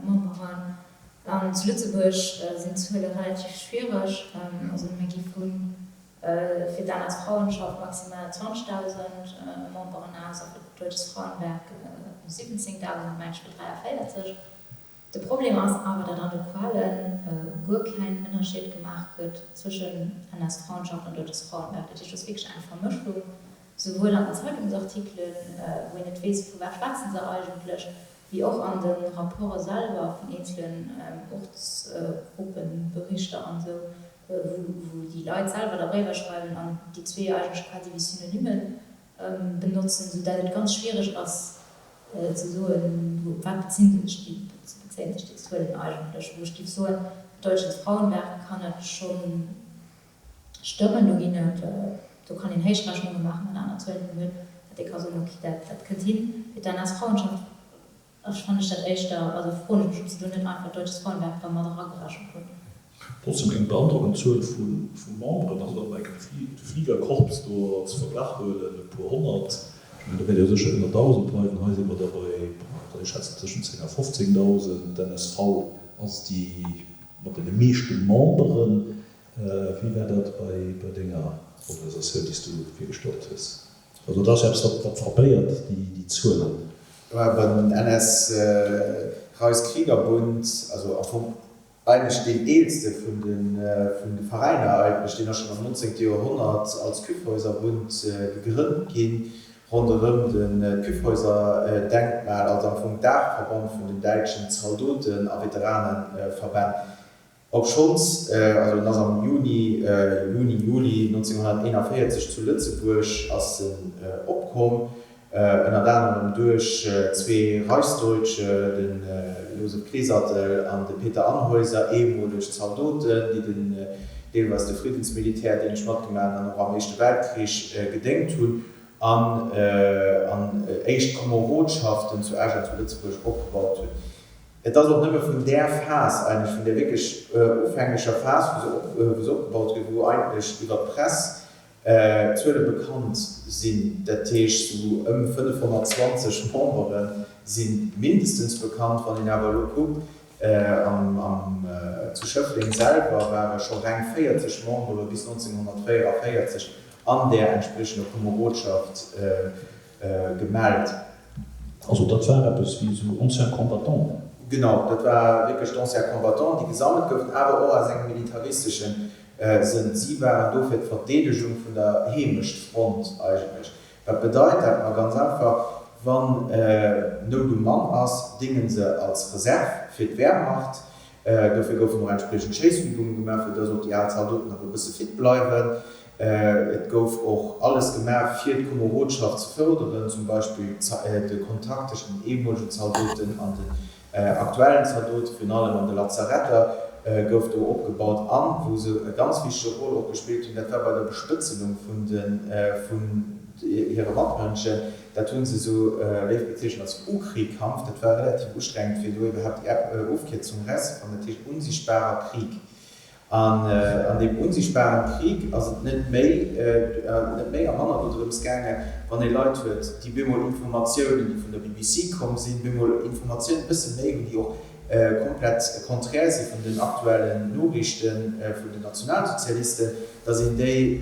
Memberen. An zu Lëtzebuerg sinn d'Zuele relativ schwiereg. Also mir gi vu Fir d'NS-Frauenschaft maximal 20.000 Memberen aus a fir d'Deutsches Frauenwerk 17.000, mengt ech fir 43. De Problem ass awer, datt an de Quelle guer keng Ënnerscheed gemaach gëtt zwëschen NS-Frauenschaft an Deutsches Frauenwerk. Dat heescht, do ass wierklech eng Vermëschung, souwuel an den Zeitungsartikelen, wou een net weess, vu wat schwätze se eigentlech, wéi och an de Rapporte selwer vun eenzelen Ortsgruppenberichter an esou, wou déi Leit selwer da Bréiwer schreiwen an déi zwee eigentlech quasi wéi Synonymen benotzen, sou dat et ganz schwiereg ass ze soen, op wat bezinn sech déi, bezéien sech déi Zuelen eigentlech. Wou ech géif soen, Deutsches Frauenwerk kann et schonn stëmmen, do ginn et, do kann een Héichrechnunge maachen mat aner Zuelen, déi een huet, dat ee ka soen, ok, dat dat kënnt hin. Fir d'NS-Frauenschaft Ech fannen ech dat éischter, also froen ech mech ob se do net einfach Deutsches Frauenwerk erëm mat eragerechent hunn. Trotzdem eng beandrockend Zuel vu Memberen. Also wa mer enke de Fliegerkorps do als Verglach huelen, e puer honnert, ech mengen do wäert jo sécher ënner 1.000 bleiwen, hei si mer da bei, ech schätzen tëschent 10 a 15.000. D'NSV ass déi mat deene meeschte Memberen. Wéi war dat bei denger Organisatioun, déi s du virgestallt hues? Also dat ass jo eppes, wat wat frappéiert, déi Zuelen. Bei den NS Reichskriegerbund, also am Fong eigentlech deen eelste vun de vun de Veräiner eigentlech, deen ass schonn am 19. Joerhonnert als Kyffhäuserbund gegrënnt ginn, ronderëm de Kyffhäuserdenkmal, als am Fong Daachverband vun den däitschen Zaldoten a Veteranenverbänn. Obschonns, also en ass am Juni, Juni, Juli 1941 zu Lëtzebuerg ass en opkomm, ënnert anerem duerch zwee Reichsdeutsche, de Josef Kleesattel an de Peter Anhäuser, ehmoleg Zaldoten, déi den deelweis de Friddensmilitär, deen ech matgemaach hunn, an och am Éischte Weltkrich gedéngt hunn. an an éischt Komerodschaften zu Esch an zu Lëtzebuerg opgebaut hunn. Et ass och nëmme vun där Phas eigentlech, vun där wierklech ufänglecher Phas, wou se op, wou se opgebaut ginn, wou eigentlech iwwer d'Press d'Zuele bekannt sinn. Dat heescht, sou ëm 520 Membere si mindestens bekannt. Wann een awer elo kuckt, am zu Schëffleng selwer ware scho reng 40 Membere bis 1944 an där entspriechender Komerodschaft gemellt. Also dat war eppes wéi esou Anciens Combattants? Genau, dat war wierklech d'Anciens Combattants, déi gesammelt goufen, awer och aus engem militaristesche Sënn. Si waren do fir d'Verdeedegung vun der Heemechtfront eigentlech. Wat bedeit dat? Ma ganz einfach, wann Nout um Mann ass, dénge se als Reserv fir d'Wehrmacht. Dofir goufen och entspriechend Schéissübunge gemaach, fir dass och déi al Zaldoten nach e bësse fit bleiwen. Et gouf och alles gemaach, fir d'Komerodschaft ze fërderen, zum Beispill de Kontakt tëscht den ehemolegen Zaldoten an den aktuellen Zaldoten, virun allem an de Lazaretter gouf do opgebaut. An wou se e ganz wichtege Rôle och gespillt hunn, dat war bei der Bespëtzelung vun de vun hire Matmënschen. Dat hu se esou léif bezeechent als Ukri-Kampf. Dat war relativ ustrengend, fir do iwwerhaapt déi Ofkierzung erauszefannen. Dat heescht unsichtbarer Krieg. An an deem unsichtbaren Krieg ass et net méi, net méi a manner dodrëms gaangen, wann ee Leit huet, déi bemol Informatiounen, déi vun der BBC komm sinn, bemol Informatiounen e bësse méi hunn, déi och komplett konträr si vun den aktuellen Noriichte vun den Nationalsozialisten, datt een déi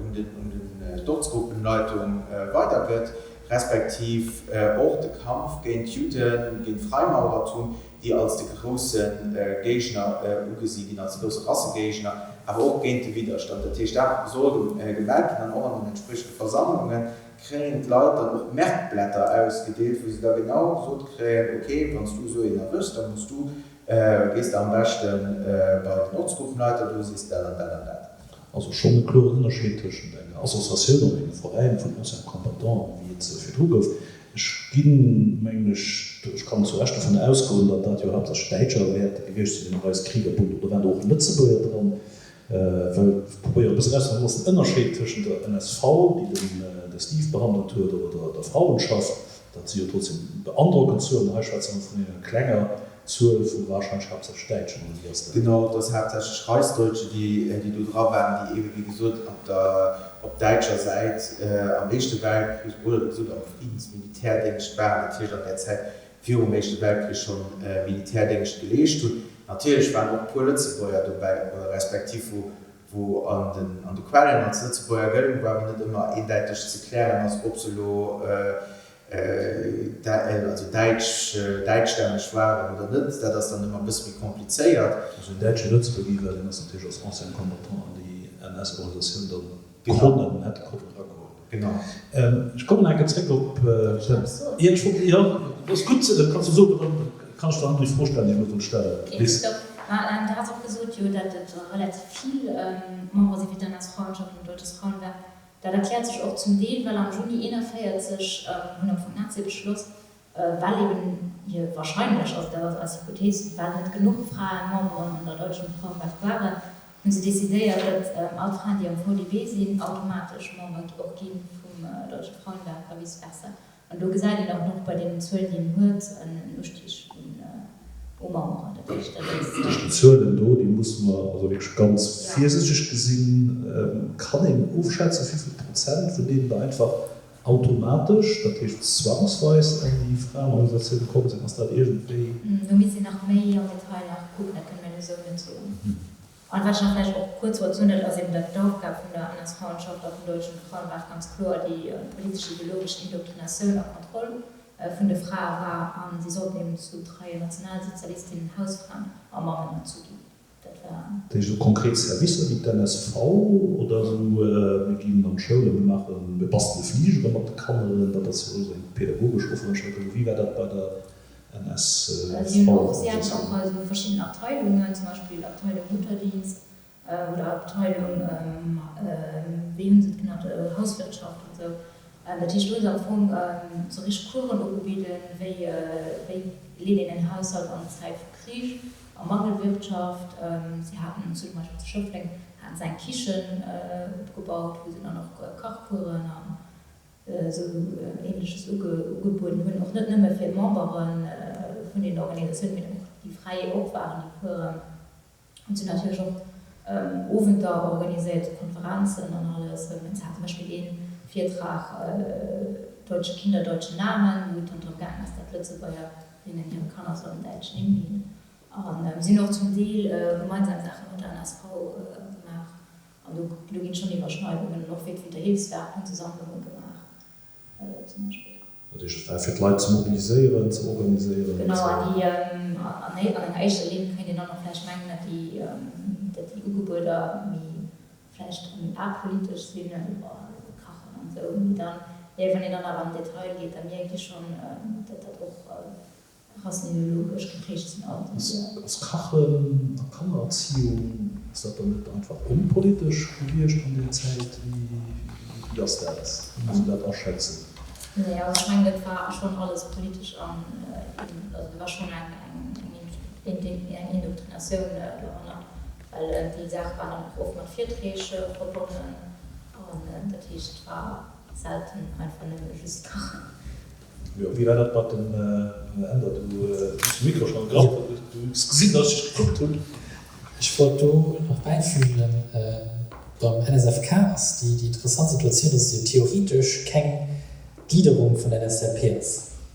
un den, un den d'Ortsgruppenleitung weidergëtt, respektiv och de Kampf géint d'Judden, géint d'Freimaurertum, déi als de grousse Géigner ugesi ginn, als de grousse Rassegéigner, awer och géint de Widderstand. Dat heescht, dat soll gemellt ginn an och an den entspriechende Versammlunge kréien d'Leit dann och Merkblätter ausgedeelt, wou se da genau gesot kréien, ok, wann s du esou een erwëschs, da muss du, gees de am beschte bei den Ortsgruppenleiter, do sees de dat an dat an dat. Also schonn e kloren Ënnerscheed tëschent enger Associatioun oder engem Veräin vun Anciens Combattants, wéi et se virdru gouf. Ech ginn, mengen ech, ech kann zu Recht dovun ausgoen, datt dat jo haaptsächlech Däitscher wäerte gewiescht sinn, den Reichskriegerbund, oder waren do och Lëtzebuerger dran? Well ech probéiere e bëssen erauszefannen, wat ass den Ënnerscheed tëschent der NSV, déi den de Steve behandelt huet, oder der Frauenschaft? Dat si jo trotzdem beandrockend Zuelen. Hei schwätze mer vun enger klenger Zuel vu warscheinlech haaptsächlech Däitschen, oder wéi ass dat? Genau, et ass haaptsächlech Reichsdeutsche, déi do dra waren, déi eebe wéi gesot op der op däitscher Säit am Éischte Weltkrich oder wéi gesot am Friddensmilitärdéngscht waren, dat heescht an där Zäit virum Éischte Weltkrich schonn Militärdéngscht geleescht hunn. Natierlech waren och e puer Lëtzebuerger dobäi, oder respektiv wou wou an den an de Quellen als Lëtzebuerger gëllen, wou awer net ëmmer eendäiteg ze klären ass, ob se elo also däitsch, däitschstämmeg waren oder net. Dat ass dann ëmmer e bësse méi komplizéiert. Also een däitsche Lëtzebuerger, deen ass natierlech als ancien combattant an déi NS-Organisatioun dann konnen, hätte konnen eragoen. Genau. Ech kommen nach eng Kéier zréck op den, jo, ech wollt, jo, ass gutt, kanns du soen, dann kann ech der déi Fro stellen, déi ech elo wollt stellen. Ok, tipptopp. Ma du has och gesot, jo, datt et relativ vill Membere si fir d'NS-Frauenschaft an Deutsches Frauenwerk. Dat erkläert sech och zum Deel, well am Juni 41 hunn am Fong d'Nazie beschloss, well eben hir wahrscheinlech, also dat ass eis Hypothees, well net genuch Fraen Memberen an der Deutschen Frauenwerk waren, hu se decidéiert, datt all d'Fraen, déi am VDW sinn, automatesch Member och gi vum Deutschen Frauenwerk a vice versa. An do gesäit een och nach bei deenen Zuelen, déi een huet, en Ustig u Memberen. Dat heescht, dat ass. Tëscht den Zuelen do, déi musse mer also wierklech ganz virsichteg gesinn. Kann een ofschätzen, wéi vill Prozent vun deenen der einfach automatesch, dat heescht zwangsweis an déi Fraenorganisatioun komm sinn? Ass dat iergendwéi. Do misst een nach méi am Detail nach kucken, dat kënne mir elo esou net soen. An wat ech nach vläicht och kuerz wollt soen, dat ass eben, datt d'Aufgab vun der NS-Frauenschaft a vum Deutschen Frauenwerk ganz kloer déi politesch-ideologesch Indoktrinatioun a Kontroll vun de Frae war a si sollten eben zu treien Nationalsozialistinnen, Hausfraen a Mammen erzu ginn. Dat war. Dat heescht esou konkret Servicer wéi d'NSV oder esou, mir ginn an d'Schoulen, mir maachen, mir bastele Fligere mat de Kanneren, dat ass jo och esou eng pädagogesch Offerenstellung. Wéi war dat bei der Si hunn och, si haten och esou verschidden Abteilungen, zum Beispill Abteilung Mutterdienst oder Abteilung, wéi hu se et genannt, Hauswirtschaft an esou. Dat heescht, do hu se am Fong sou richteg Coursen ugebidden, wéi wéi leet een en Haushalt an Zäit vu Krich a Mangelwirtschaft. Si haten zum Beispill zu Schëffleng haten se eng Kichen opgebaut, wou se dann och Kachcoursen an. Esou Ähnleches ugebueden hunn, och net nëmme fir d'Membere vun den Organisatiounen, mee och déi fräi och waren, déi fueren. An si hunn natierlech och Owenter organiséiert, Konferenzen an alles. Et hat zum Beispill ee Virtrag Deutsche Kinder, deutsche Namen, wou et dann drëm gaangen ass, datt d'Lëtzebuerger deenen hire Kanner sollen däitsch Nimm ginn. A si hunn och zum Deel gemeinsam Saache mat der NSV gemaach. An do do ginn schonn Iwwerschneidungen an och wéi d'Winterhilfswerk hunn se Sammlunge gemaach zum Beispill. Dat heescht, et war fir d'Leit ze mobiliséieren, ze organiséieren, ze. Genau, an déi an enger éischter Linn kéint een dann och vläicht mengen, datt déi datt déi Ugebueder méi vläicht méi apolitesch sinn, also kachen an esou, mee dann, wann een dann awer am Detail geet, da mierkt ee schonn, datt dat och Rassenideologesch geprägt sinn all déi. Ass Kachen a Kannererziehung, ass dat dann net einfach onpolitesch gewiescht an där Zäit? Wéi ass dat? Wéi muss een dat aschätzen? Nee, also ech mengen dat war schonn alles politesch an also do war schonn eng eng Indoktrinatioun dohannert, well déi Saache waren dann och oft mat Virträg verbonnen an dat heescht et war selten einfach nëmme just kachen. Jo, wéi war dat mat dem Änder? Du hues de Mikro schonn gegraff, du hues gesinn, datt ech dech gekuckt hunn. Ech wollt do nach bäifügen, beim NSFK ass déi interessant Situatioun, datt et jo theoretesch keng Gliederung vun der NSDAP ass.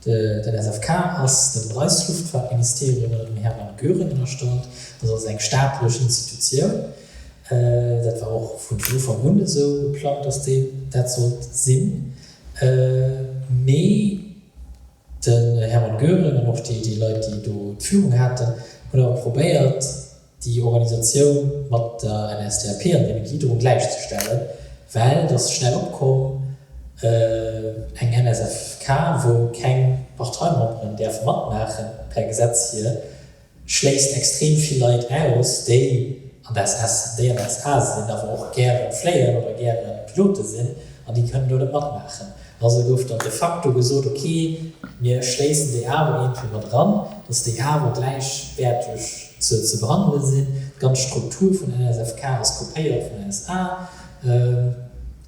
Den NSFK ass dem Reichsluftfahrtministerium ënner dem Hermann Göring ënnerstallt, also ass eng staatlech Institutioun. Dat war och vun Ufank un esou geplangt, datt déi dat sollt sinn. Mee den Hermann Göring an och déi Leit, déi do d'Führung haten, hunn awer probéiert, déi Organisatioun mat der NSDAP an deene Gliederung gläichzestellen, well et ass schnell opkomm, eng NSFK, wou keng Parteimemberen däerfe matmaachen, per Gesetz hier, schléisst extrem vill Leit aus, déi an der SS sinn, déi an der SA sinn, awer och gäre fléien oder gäre Pilote sinn, an déi kënnen do net matmaachen. Also gouf dann de facto gesot, ok, mir schléissen déi awer iergendwéi mat eran, dass déi awer gläichwäerteg ze behandele sinn. D'ganz Struktur vun NSFK ass kopéiert vun SA.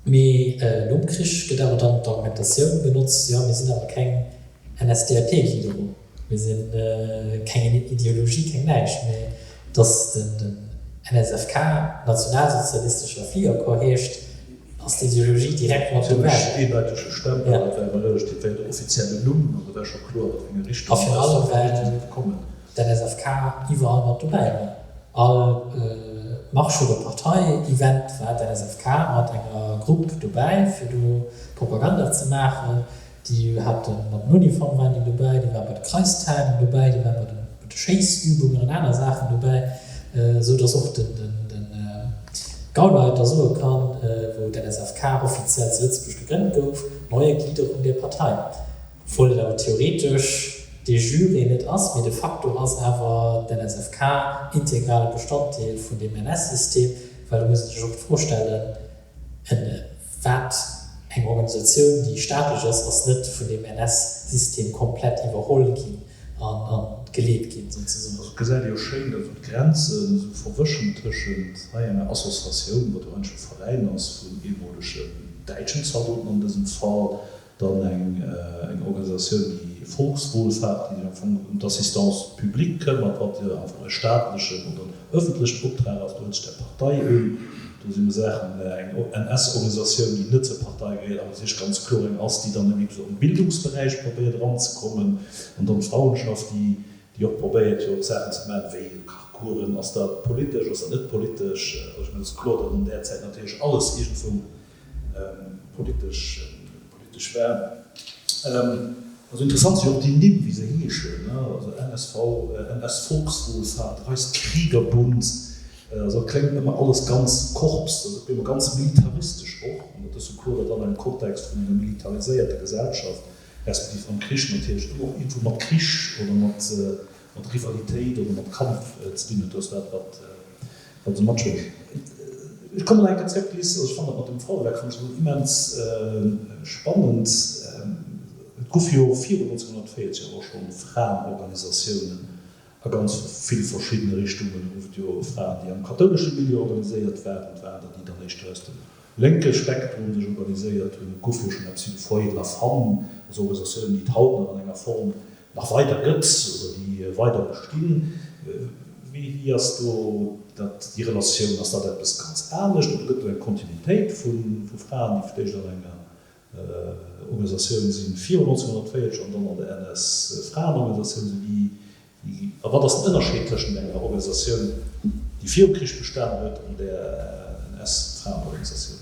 Mee nom Krich gëtt awer dann d'Argumentatioun benotzt, jo, mir sinn awer keng NSDAP-Gliederung. Mir si keng Ideologie, keng näischt, mee dass den NSFK Nationalsozialistescher Fliegerkorps heescht, ass d'Ideologie direkt mat dobäi. Zimmlech eendeitege Stempel, dat war awer relativ wéi den offiziellen Numm, an do war scho kloer, wat fir eng Richtung A virun allem, well d'NSFK iwwerall mat dobäi war. All Marsch oder Partei-Event war d'NSFK mat enger Grupp dobäi, fir do Propaganda ze maachen. Déi hate mat den Uniform waren déi dobäi, déi ware bei de Kreistagen dobäi, déi ware bei de Schéissübungen an aner Saachen dobäi, esou datt och den Gauleiter soe kann, wou d'NSFK offiziell zu Lëtzebuerg gegrënnt gouf, neue Gliederung der Partei, obwuel et awer theoretesch de jure net ass, mee de facto ass awer d'NSFK integrale Bestanddeel vun deem NS-System, well do muss ee sech och d'Fro stellen, Wat eng Organisatioun, déi staatlech ass, ass net vun deem NS-System komplett iwwerholl ginn a geleet ginn, souzesoen. Also et gesäit ee jo schéin, datt esou d'Grenzen esou verwëschen tëschent hei enger Associatioun, wat jo eigentlech e Veräin ass vun ehemolegen däitschen Zaldoten an dësem Fall, Dann eng Organisatioun, déi Volkswohlfahrt, déi sech am Fong ëm d'Assistance publique këmmert, wat jo am Fong e staatlechen oder en öffentlechen Optrag ass. Do huet sech der Partei un. Do si mer Saachen, eng NS-Organisatioun, déi net zur Partei gehéiert, awer sech ganz kloer eng ass, déi dann ebe sou am Bildungsberäich probéiert eranzekommen. An dann d'Frauenschaft, déi, déi och probéiert jo och Saachen ze maachen, wéi Kachcoursen. Ass dat politesch, ass dat net politesch? Also ech mengen, et ass kloer, datt an där Zäit natierlech alles iergendwou politesch politesch war. Also interessant si och déi Nimm, wéi se heeschen, also NSV, NS-Volkswohlfahrt, Reichskriegerbund, also dat kléngt ëmmer alles ganz Korps, dat ass ëmmer ganz militaristesch och, an dat ass jo kloer, datt an engem Kontext vun enger militariséierter Gesellschaft, respektiv am Krich natierlech ëmmer och iergendwou mat Krich oder mat mat Rivalitéit oder mat Kampf ze dinn huet, dat ass dat wat wat esou matschwéngt. Ech kommen nach eng Kéier zréck, Liz, also ech fannen dat mat dem Fauerwerk fannen ech esou immens spannend. Et guff jo virun 1940 awer och schonn Fraenorganisatiounen a ganz vill verschiddene Richtungen. Do guff et jo Fraen, déi am kathoulesche Milieu organiséiert waren, et waren der, déi dann éischter aus dem. lénke Spektrum sech organiséiert hunn. Et gouf jo schonn eppes wéi de Foyer de la Femme, also Organisatiounen, déi et haut nach an enger Form nach weider gëtt oder déi weider bestinn. Wéi ass do dat, déi Relatioun? Ass dat eppes ganz anescht oder gëtt do eng Kontinuitéit vu Fraen, déi vläicht an enger Organisatioun sinn virun 1940 an dann an der NS-Fraenorganisatioun sinn? Wéi A wat ass den Ënnerscheed tëschent enger Organisatioun, déi virum Krich bestanen huet, an der NS-Fraenorganisatioun?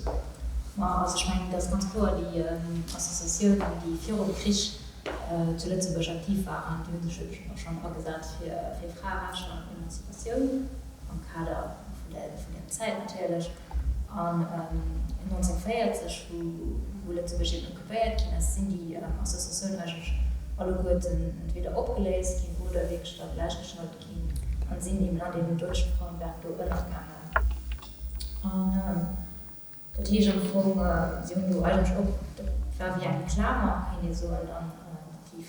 Ma also ech mengen, et ass ganz kloer, déi Associatiounen, déi virum Krich zu Lëtzebuerg aktiv waren, déi hu sech wierklech och schonn agesat fir Fraerechter an Emanzipatioun, am Kader vun där Zäit natierlech. An 1940, wou Lëtzebuerg eben occupéiert ginn ass, sinn déi Associatiounen eigentlech alleguerten entweder opgeléist ginn oder wierklech da gläichgeschalt ginn an sinn eben an deem Deutschen Frauenwerk do ënnergaangen. An dat heescht am Fong, si hunn do eigentlech och, dat war wéi eng Klamer, kéint ee soen, an déi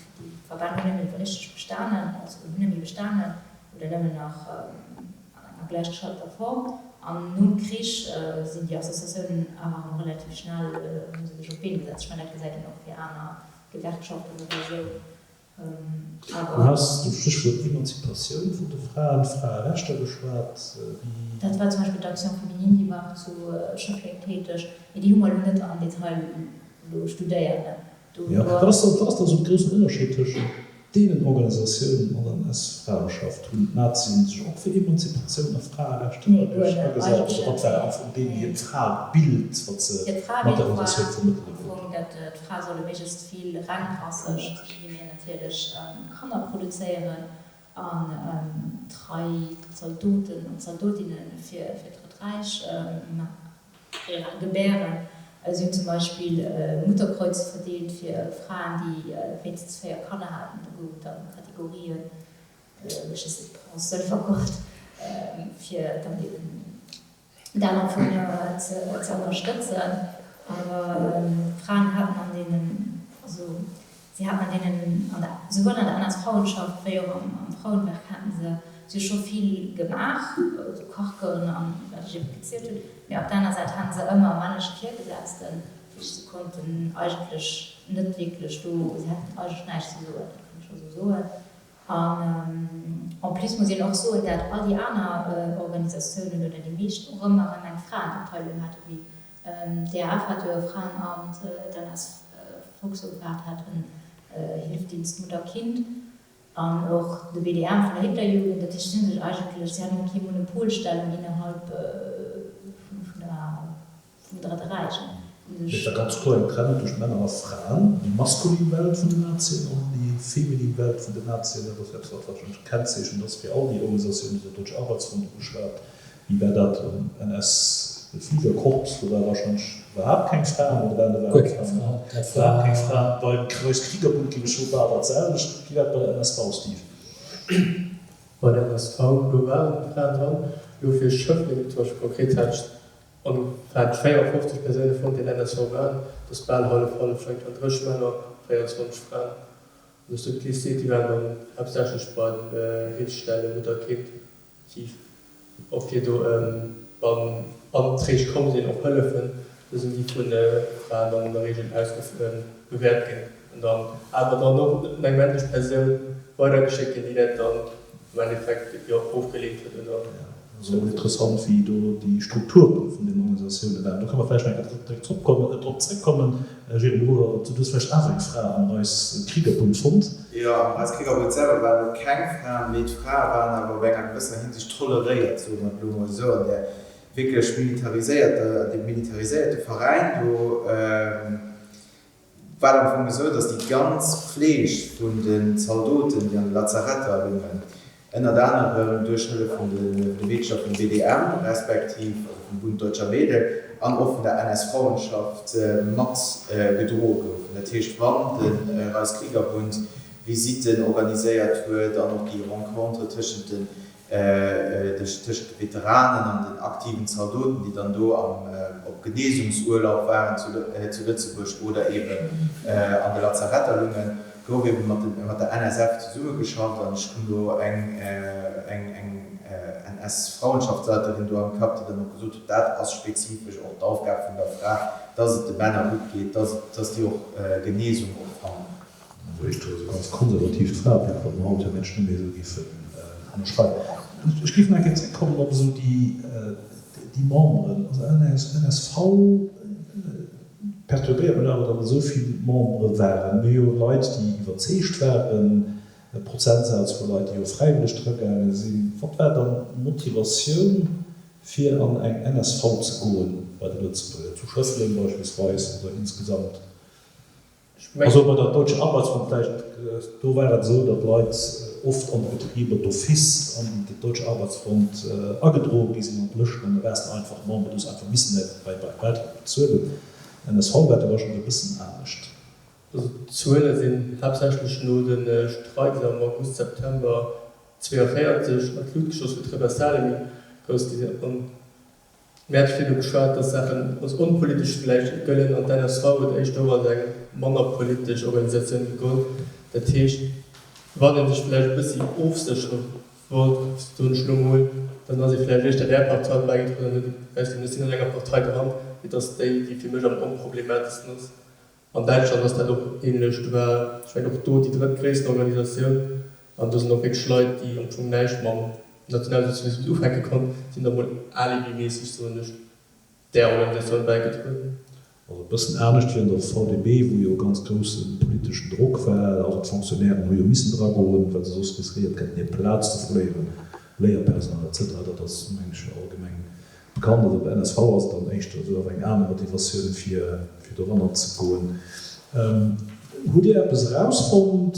Verbänn hunn net méi richteg bestanen, also hunn net méi bestanen oder nëmmen nach, an enger gläichgeschalteter Form. An nom Krich sinn déi Associatiounen awer erëm relativ schnell, hu se sech op d'Been gesat. Ech mengen, dat gesäit een och fir aner Gewerkschaften oder esou. Du has de Stéchwuert Emanzipatioun vun de Fraen, Fraerechter geschwat. Wéi. Dat war zum Beispill d'Action féminine, déi war och zu Schëffleng täteg, mee déi hu mer elo net am Detail elo studéiert. Jo, wat ass da, wat ass da sou de groussen Ënnerscheed tëschent deenen Organisatiounen an der NS-Fraeschaft? Hunn d'Nazien sech och fir Emanzipatioun a Fraerechter agesat oder wat war am Fong deenen hiert Fraebild, wat se mat der Organisatioun vermëttele wollten? Am Fong, datt d'Frae solle méiglechst vill rengrasseg, wéi mir natierlech, Kanner produzéieren an trei Zaldoten an Zaldotinne fir d'Drëtt Räich Gebären. Si hunn zum Beispill Mutterkreuze verdeelt fir Fraen, déi wéinstens 4 Kanner haten. Do gouf et dann Kategorien, ech weess net, Bronze, Sëlwer, Gold, fir dann eben dat am Fong ze ënnerstëtzen. Awer d'Fraen haten an deenen, also Si haten an deenen, an der, souwuel an der NS-Frauenschaft wéi och am Frauenwerk haten se, si hu scho vill gemaach, esou Kachkeuren an wat ech eben gezielt hunn, mee op der aner Säit haten se ëmmer männleche Virgesetzten, dat heescht se konnten eigentlech net wierklech do, si haten eigentlech näischt ze soen, dat kann ech scho sou soen. An en plus muss een och soen, dat all déi aner Organisatiounen oder déi meescht och ëmmer erëm eng Fraenabteilung haten, wéi D'DAF hat jo e Fraenamt, d'NS-Volkshofwart hat en Hilfsdienst Mutter-Kind an och de BDM vun der Hitlerjugend. Dat heescht, si hu sech eigentlech, si haten kee Monopolstellung innerhalb vum Drëtte Räich. Et war ganz kloer eng Trennung tëscht Männer a Fraen, déi maskulin Welt vun den Nazien an déi feminin Welt vun den Nazien. Dat ass eppes, wat warscheinlech kennzeechnend ass fir all déi Organisatiounen, déi der Deutsche Arbeitsfront ugeschwat Wéi war dat am NS-Fliegerkorps? Do ware wahrscheinlech iwwerhaapt keng Fraen, oder waren do iwwerhaapt Fraen dran? Iwwerhaapt keng Fraen. Beim Kreuzkriegerbund géif ech soen, war dat selwecht. Wéi war et bei der NSV, Steve? Bei der NSV, do waren Fraen dran. Elo fir Schëffleng zum Beispill konkret hat ech ongefähr 54 Persoune fonnt, déi an der NSV waren. Dat ass bal hallef-hallef, ech mengen et waren 30 Männer, 24 Fraen. An dass do d'Lycée, déi waren dann haaptsächlech bei den Hilfsstelle Mutter-Kind. Déi och fir do wann Anträg komm sinn, och hëllefen. Do sinn déi vu Fraen dann an der Regel bewäert ginn an dann awer dann och un eng männlech Persoun weidergeschéckt ginn, déi dat dann am Endeffekt jo ofgeleent huet oder. Ass och interessant, wéi do déi Strukture vun den Organisatioune waren. Do kënne mer vläicht nach eng Kéier direkt zrëckkommen, drop zrëckkommen. Jérôme Rohwer, du hues vläicht awer eng Fra am Reichskriegerbund fonnt? Jo, am Reichskriegerbund selwer waren elo keng Fraen, mee d'Frae waren awer op enger gewëssener Hinsicht toleréiert, soe mer et elo mol esou, an där wierklech militariséierter, an deem militariséierte Veräin do. War et am Fong esou, datt déi ganz Pfleeg vun den Zaldoten, déi an de Lazaretter lungen, ënnert anerem duerch Hëllef vun de Meedercher vum BDM, respektiv also vum Bund Deutscher Mädel an och vun der NS-Frauenschaft mat gedroe goufen. Dat heescht, wann de Reichskriegerbund Visitten organiséiert huet an och déi Rencontre tëschent de tëschent de Veteranen an den aktiven Zaldoten, déi dann do op Genesungsurlaub waren zu Lëtzebuerg oder eben an de Lazaretter lungen, gouf eben mat der NSF zesummegeschafft an ech hunn do eng. NS-Frauenschaftsleiterin do am Kapp, déi dann och gesot huet, dat ass spezifesch och d'Aufgab vun der Fra, dass et de Männer gutt geet, dass et, dass déi och Genesung och fannen. Also éischter esou ganz konservatiivt Fraebild, wat mer haut jo mensch net méi esou géifen ënnerschreiwen. Ech géif nach eng Kéier zréckkommen op esou déi, déi Memberen, also NSV perturbéiert mech awer, datt esou vill Membere waren. Mir hu jo Leit, déi iwwerzeegt waren, e Prozentsaz vu Leit, déi jo fräiwëlleg dragaange sinn. Wat war dann d'Motivatioun, fir an eng NSV ze goen bei de Lëtzebuerger, zu Schëffleng beispillsweis oder insgesamt? Also bei der Deutsche Arbeitsfront vläicht, do war et esou, datt Leit oft an de Betriber d'office an déi Deutsche Arbeitsfront agedroe gi sinn an d'Lëschten an da waars de einfach Member, du hues einfach missen däi Bäitrag bezuelen. NSV war do warscheinlech e bëssen anescht. Also d'Zuele sinn haaptsächlech no de Streiks am August, September 42 an d'Lut geschoss, wou d'Repressalien méi grouss gi sinn. An mir hate virdu geschwat, dass Saachen als onpolitesch vläicht gëllen an d'NSV huet éischter och als eng manner politesch Organisatioun gegollt. Dat heescht, wann ee sech vläicht e bëssi ofséchere wollt, soen ech elo mol, dann ass ee vläicht éischter där Partei bäigetrueden an huet vläicht gesot, ech sinn an enger Partei dran, mee et ass déi, déi fir mech am onproblemateschsten ass. An Däitschland ass dat och ähnlech. Do war, ech mengen, och do déi drëttgréissten Organisatioun. An do sinn och wierklech Leit, déi am Fong näischt mam Nationalsozialismus ufänke konnten, sinn da mol alibiméisseg, soen ech, där Organisatioun bäigetrueden. Also e bëssen anescht wéi an der VDB, wou jo e ganz grousse politeschen Drock war. Also d'Fonctionnairen hu jo missen dragoen, well se soss riskéiert hätten, hir Plaz ze verléieren, Léierpersonal et cetera. Dat ass, meng ech, jo allgemeng Bekannt. Also bei NSV ass et dann éischter esou awer eng aner Motivatioun fir fir doranner ze goen. Hutt Dir eppes erausfonnt,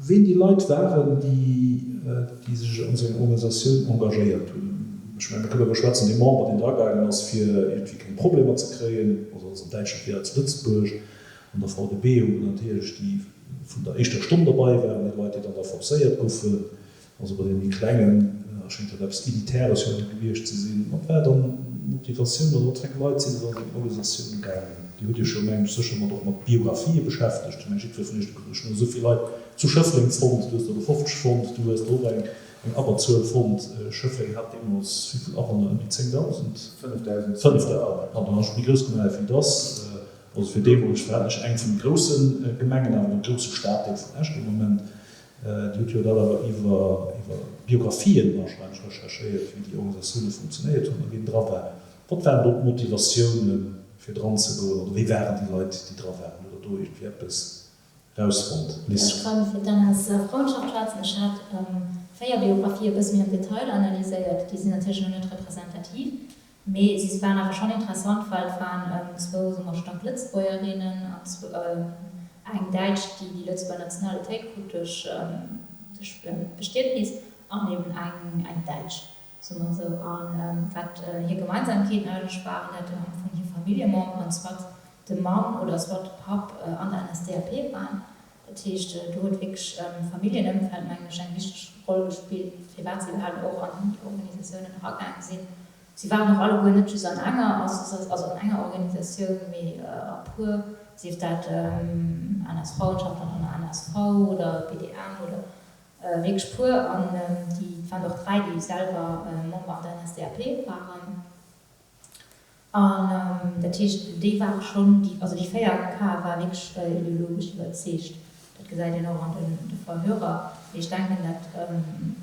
ween déi Leit waren, déi déi sech an esou enger Organisatioun engagéiert hunn? Ech mengen, mir kënnen driwwer schwätzen, dee Member, deen dragaangen ass, fir iergendwéi keng Problemer ze kréien, also ass an Däitschland wéi hei zu Lëtzebuerg. An der VDB hu mer natierlech déi vun der éischter Stonn derbei waren, déi Leit, déi dann da forcéiert goufen, Also bei deene méi klengen schéngt dat eppes Elitäres jo gewiescht ze sinn. Wat war dann d'Motivatioun oder wat fir eng Leit sinn et an eng Organisatioun gaangen? Dir hutt Iech jo, mengen ech, sécher mat och mat Biografië beschäftegt. Ech mengen, jiddwer vun Iech huet gesot, ech hunn esou vill Leit zu Schëffleng fonnt, du hues der elo 50 fonnt, du hues der och eng eng Abberzuel fonnt. Schëffleng hat deemools wéi vill Awunner? Ëm déi 10.000? 5.000. 5.000, pardon, ech hu méi grouss gemaach wéi et ass. Also fir deemools war Esch eng vun de grousse Gemengen, awer de grousse Staddeel vun Esch dee Moment. Dir hutt jo dat awer iwwer Biographien wahrscheinlech recherchéiert, wéi déi Organisatioune funktionéiert hunn a wien dra war. Wat waren do d'Motivatiounen, fir dran ze goen, oder wie waren déi Leit, déi dra waren? Hutt Der do iergendwéi eppes rausfonnt, Liz? Ech kann fir d'NS Frauenschaft schwätzen. Ech hat 4 Biographie e bësse méi am Detail analyséiert. Déi sinn natierlech elo net representativ, Mee si waren awer schonn interessant, well et waren zwou, soe mer, staark Lëtzebuergerinnen an eng Däitsch, déi déi Lëtzebuerger Nationalitéit krut duerch d'Bestietnis, an eben eng Däitsch, soe mer esou. A wat hir Gemeinsamkeeten eigentlech waren, dat am Fong hir Familljememberen, soit de Mann oder soit de Papp, an der NSDAP waren. Dat heescht, do huet wierklech d'Familljenëmfeld, mengen ech, eng wichteg Roll gespillt, firwat si iwwerhaapt och an déi Organisatiounen eragaange sinn. Si waren och alleguer net just an enger Associa also an enger Organisatioun, mee a puer, sief dat NS Frauenschaft an dann NSV oder BDM oder wierklech puer. An déi, et waren och 3, déi selwer Member an der NSDAP waren. An dat heescht, déi ware schonn, also déi 4 K war wierklech ideologesch iwwerzeegt. Dat gesäit een och an de Verhörer. Mee ech denken, dat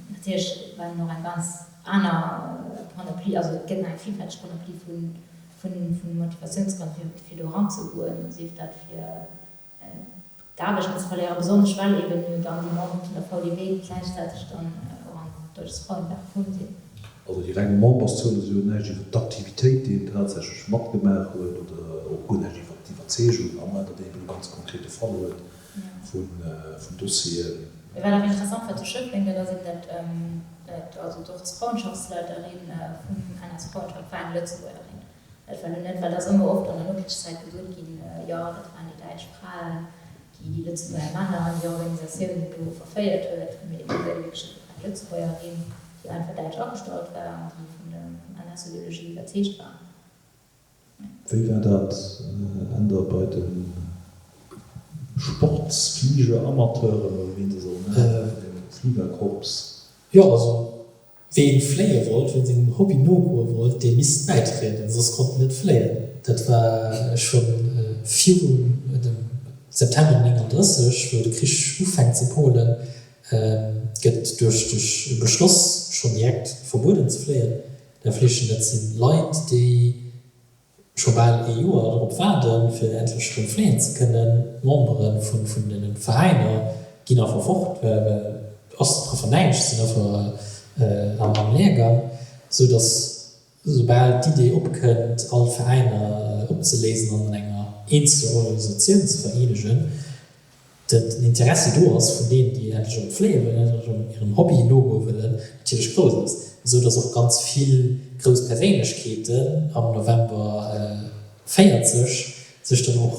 natierlech war och eng ganz aner Panoplie, also et gëtt nach eng villfälteg Panoplie vu Motivatiounsgrënn, fir do eranzegoen, sief dat fir d'Aarbecht net ze verléieren, besonnesch well eben jo dann déi Membere vun der VDB gläichzäiteg dann och an d'Deutsches Frauenwerk komm sinn. Also déi reng Memberszuele soen näischt iwwer d'Aktivitéit, déi een tatsächlech matgemaach huet, oder och guer näischt iwwer d'Iwwerzeegung, à moins datt een eben e ganz konkrete Fall huet vun Dossieren. Mee wat awer interessant war zu Schëffleng, dat ass eben dat, also d'Ortsfrauenschaftsleiterin vum NS Frauenschaft war eng Lëtzebuergerin. Dat war lo net, well et ass ëmmer oft an der Nokrichszäit gesot ginn, jo, dat waren déi däitsch Fraen, déi déi Lëtzebuerger Männer an déi Organisatioun do verféiert huet. Mee et war wierklech eng Lëtzebuergerin, déi einfach däitsch agestallt war an déi vun der NS-Ideologie iwwerzeegt war. Wéi war dat Änder bei de Sportsfliger-Amateuren, oder wéi een se soll nennen, vun dem Fligerkorps? Jo, also. Ween fléie wollt, ween sengem Hobby nogoe wollt, dee misst bäitrieden, soss konnt en net fléien. Dat war scho virun dem September 39, wou de Krich ufänkt zu Polen, gëtt duerch e Beschloss schonn direkt verbueden ze fléien. Dat Fliegen, dat si Leit, déi scho bal ee Joer drop waarden, fir endlech erëm fléien ze kënnen. D'Membere vun deene Veräiner ginn einfach fort, well et ass einfach näischt, se sinn einfach am Leergang, sou datt soubal d'Idee opkënnt, all d'Veräiner opzeléisen an an enger eenzeger Organisatioun ze vereenegen, den Interessi do ass vun deenen, déi endlech erëm fléie wëllen, endlech erëm hirem Hobby nogoe wëllen, natierlech grouss ass, esou datt och ganz vill grouss Perséinlechkeeten am November 40 sech dann och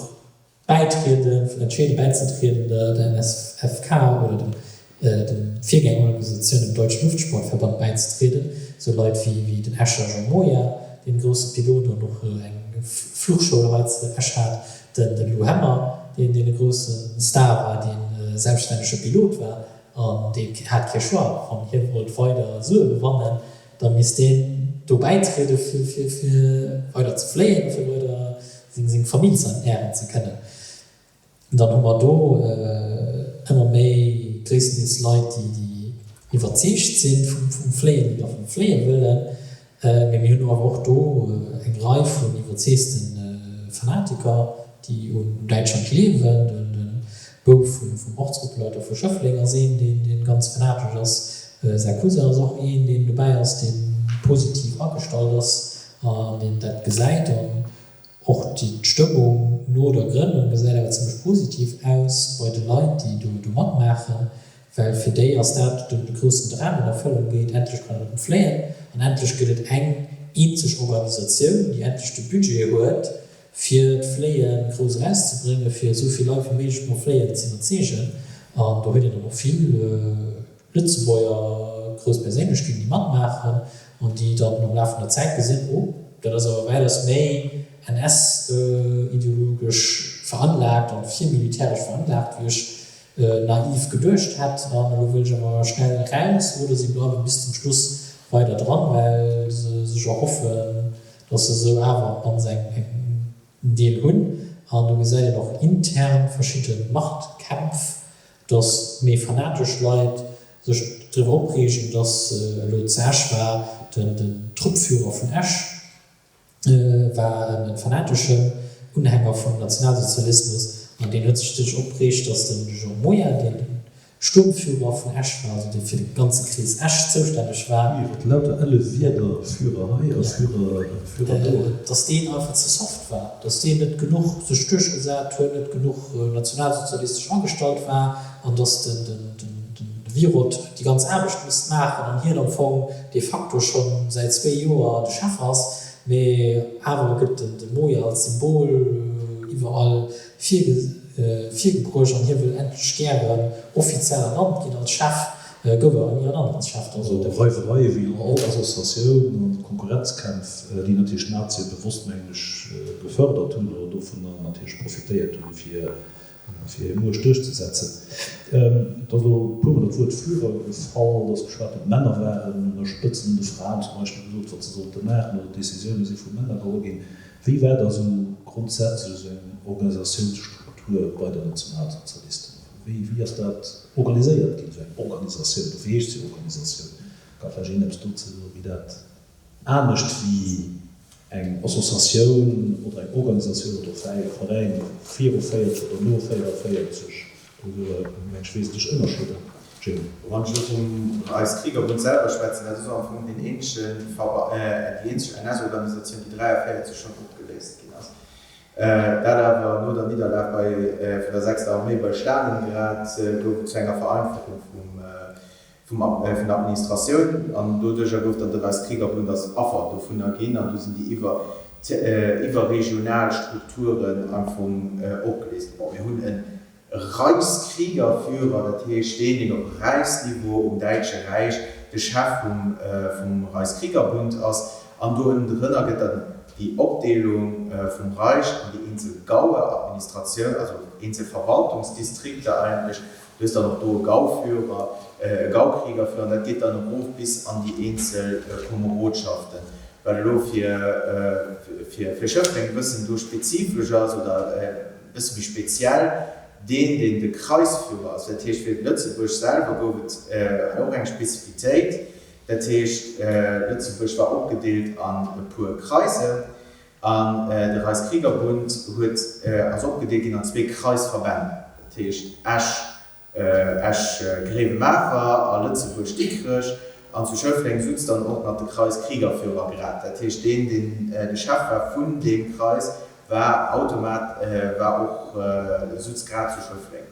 bäitrieden, entscheede bäizetrieden der NSFK oder dem dem Virgängerorganisatioun, dem Deutschen Luftsportverband bäizetrieden, esou Leit wéi den Escher Jean Moya, deen grousse Pilot an och eng Fluchschoul hei zu Esch hat, den Lou Hemmer, deen e grousse Star war, dee selbststännege Pilot war an dee hat kee Choix, wann hie wollt weider Sue gewannen, da misst deen do bäitriede fir weider ze fléien a fir weider seng Famill ze ernären ze kënnen. Dann hu mer do ëmmer méi gréisstendeels Leit, déi iwwerzeegt si vum Fléien, déi dervun fléie wëllen. Mee mir hunn awer och do eng Rei vun iwwerzeegte Fanatiker, déi un Däitschland gleewen. De Bouf vum Ortsgruppenleiter vu Schëffleng ass een, dee ganz fanatesch ass. Säi Cousin ass och een, deen dobäi ass, dee positiv agestallt ass an deen dat gesäit. Och d'Stëmmung no der Grënnung gesäit awer zimmlech positiv aus bei de Leit, déi do matmaachen, well fir déi ass dat de groussen Dram an Erfëllung geet, endlech kann een erëm fléien an endlech gëtt et eng eenzeg Organisatioun, déi endlech de Budget huet, fir d'Fléie grouss erauszebréngen, fir esou vill Leit wéi méiglech mam Fléien ze iwwerzeegen. An do huet een dann och vill. Lëtzebuerger grouss Perséinlechkeeten, déi matmaachen an déi dann am Laf vun der Zäit gesinn, oh, dat ass awer wäitaus méi NS-ideologesch veranlaagt an virmilitäresch veranlaagt, wéi ech naiv geduecht hätt, an elo wëll ech awer schnell raus. Oder si bleiwe bis zum Schluss weider dran, well se sech erhoffen, datt se esou awer op d'mannst eng Deel hunn. An do gesäit een och intern verschidde Machtkämpf, dass méi fanatesch Leit sech driwwer opreegen, dass elo zu Esch war, den Truppführer vun Esch war e fanateschen Unhänger vum Nationalsozialismus an deen huet sech natierlech opreegt, dass de Jean Moya, deen den Sturmführer vun Esch war, also dee fir de ganze Krees Esch zoustänneg war. Iwwer lauter elle Wierder, Führer hei a Führer do. Dass deen einfach ze soft war, dass deen net genuch sech duerchgesat huet, net genuch nationalsozialistesch agestallt war an dass de Wiroth déi ganz Aarbecht misst maachen an hien am Fong de facto scho säit zwéi Joer de Chef ass. Mee awer gëtt de Moya als Symbol iwwerall virgebruecht an hie wëll endlech gären offiziell ernannt ginn als Chef. Gouf awer ni ernannt als Chef. Also Reiwereie wéi an all Associatioun an Konkurrenzkämpf, déi natierlech d'Nazie bewosst, mengen ech, gefërdert hunn oder dovunner natierlech profitéiert hunn, fir hir Muecht duerchzesetzen. Et ass elo e puermol dat Wuert Führer gefall, et ass geschwat ginn, d'Männer waren un der Spëtzt, hunn de Fraen zum Beispill gesot, wat se sollte maachen, oder d'Decisioune si vu Männer geholl ginn. Wéi war da sou grondsätzlech esou eng Organisatiounsstruktur bei den Nationalsozialisten? Wéi, wéi ass dat organiséiert ginn, esou eng Organisatioun? Dofir heescht se jo Organisatioun. Ka vläicht een eppes dozou soen, wéi dat anescht wéi eng Associatioun oder eng Organisatioun oder e Veräin viru 40 oder no 44, do si jo mengen ech wesentlech Ënnerscheeder, Jérôme. Wann ech elo vum Reichskriegerbund selwer schwätzen, dat ass am Fong deen eenzege Verba, déi eenzeg NS-Organisatioun, déi 43 schonn opgeléist ginn ass. Dat awer no der Nidderlag bei vun der sechster Arméi bei Stalingrad gouf et zu enger Vereinfachung vum vum vun der Administratioun an doduercher gouf dann de Reichskriegerbund als Affer dovunner ginn an du sinn déi iwwer iwwerregional Strukturen am Fong opgeléist ginn. Bon, mir hunn e Reichskriegerführer, dat heescht deen, deen op Räichsniveau um Däitsche Räich de Chef vum vum Reichskriegerbund ass an do ënnendrënner gëtt dann. Déi Opdeelung vum Reich an déi eenzel Gaue-Administratioun, also eenzel Verwaltungsdistrikter eigentlech, du hues dann och do e Gauführer, e Gaukriegerführer, an dat geet dann erof bis an déi eenzel Komerodschaften. Wat elo fir fir Schëffleng e bëssen do spezifesch ass oder e bësse méi speziell, deen, deen de Kreisführer ass, dat heescht fir Lëtzebuerg selwer gouf et och eng Spezifitéit, Dat heescht, Lëtzebuerg war opgedeelt an e puer Kreisen, an de Reichskriegerbund huet, ass opgedeelt ginn an zwee Kreisverbänn, dat heescht Esch, Esch-Gréiwemaacher a Lëtzebuerg-Dikrech. An zu Schëffleng sutz dann och nach de Kreiskriegerführer grad. Dat heescht, deen, deen de Chef war vun deem Kreis, war automat, war och, sutz grad zu Schëffleng.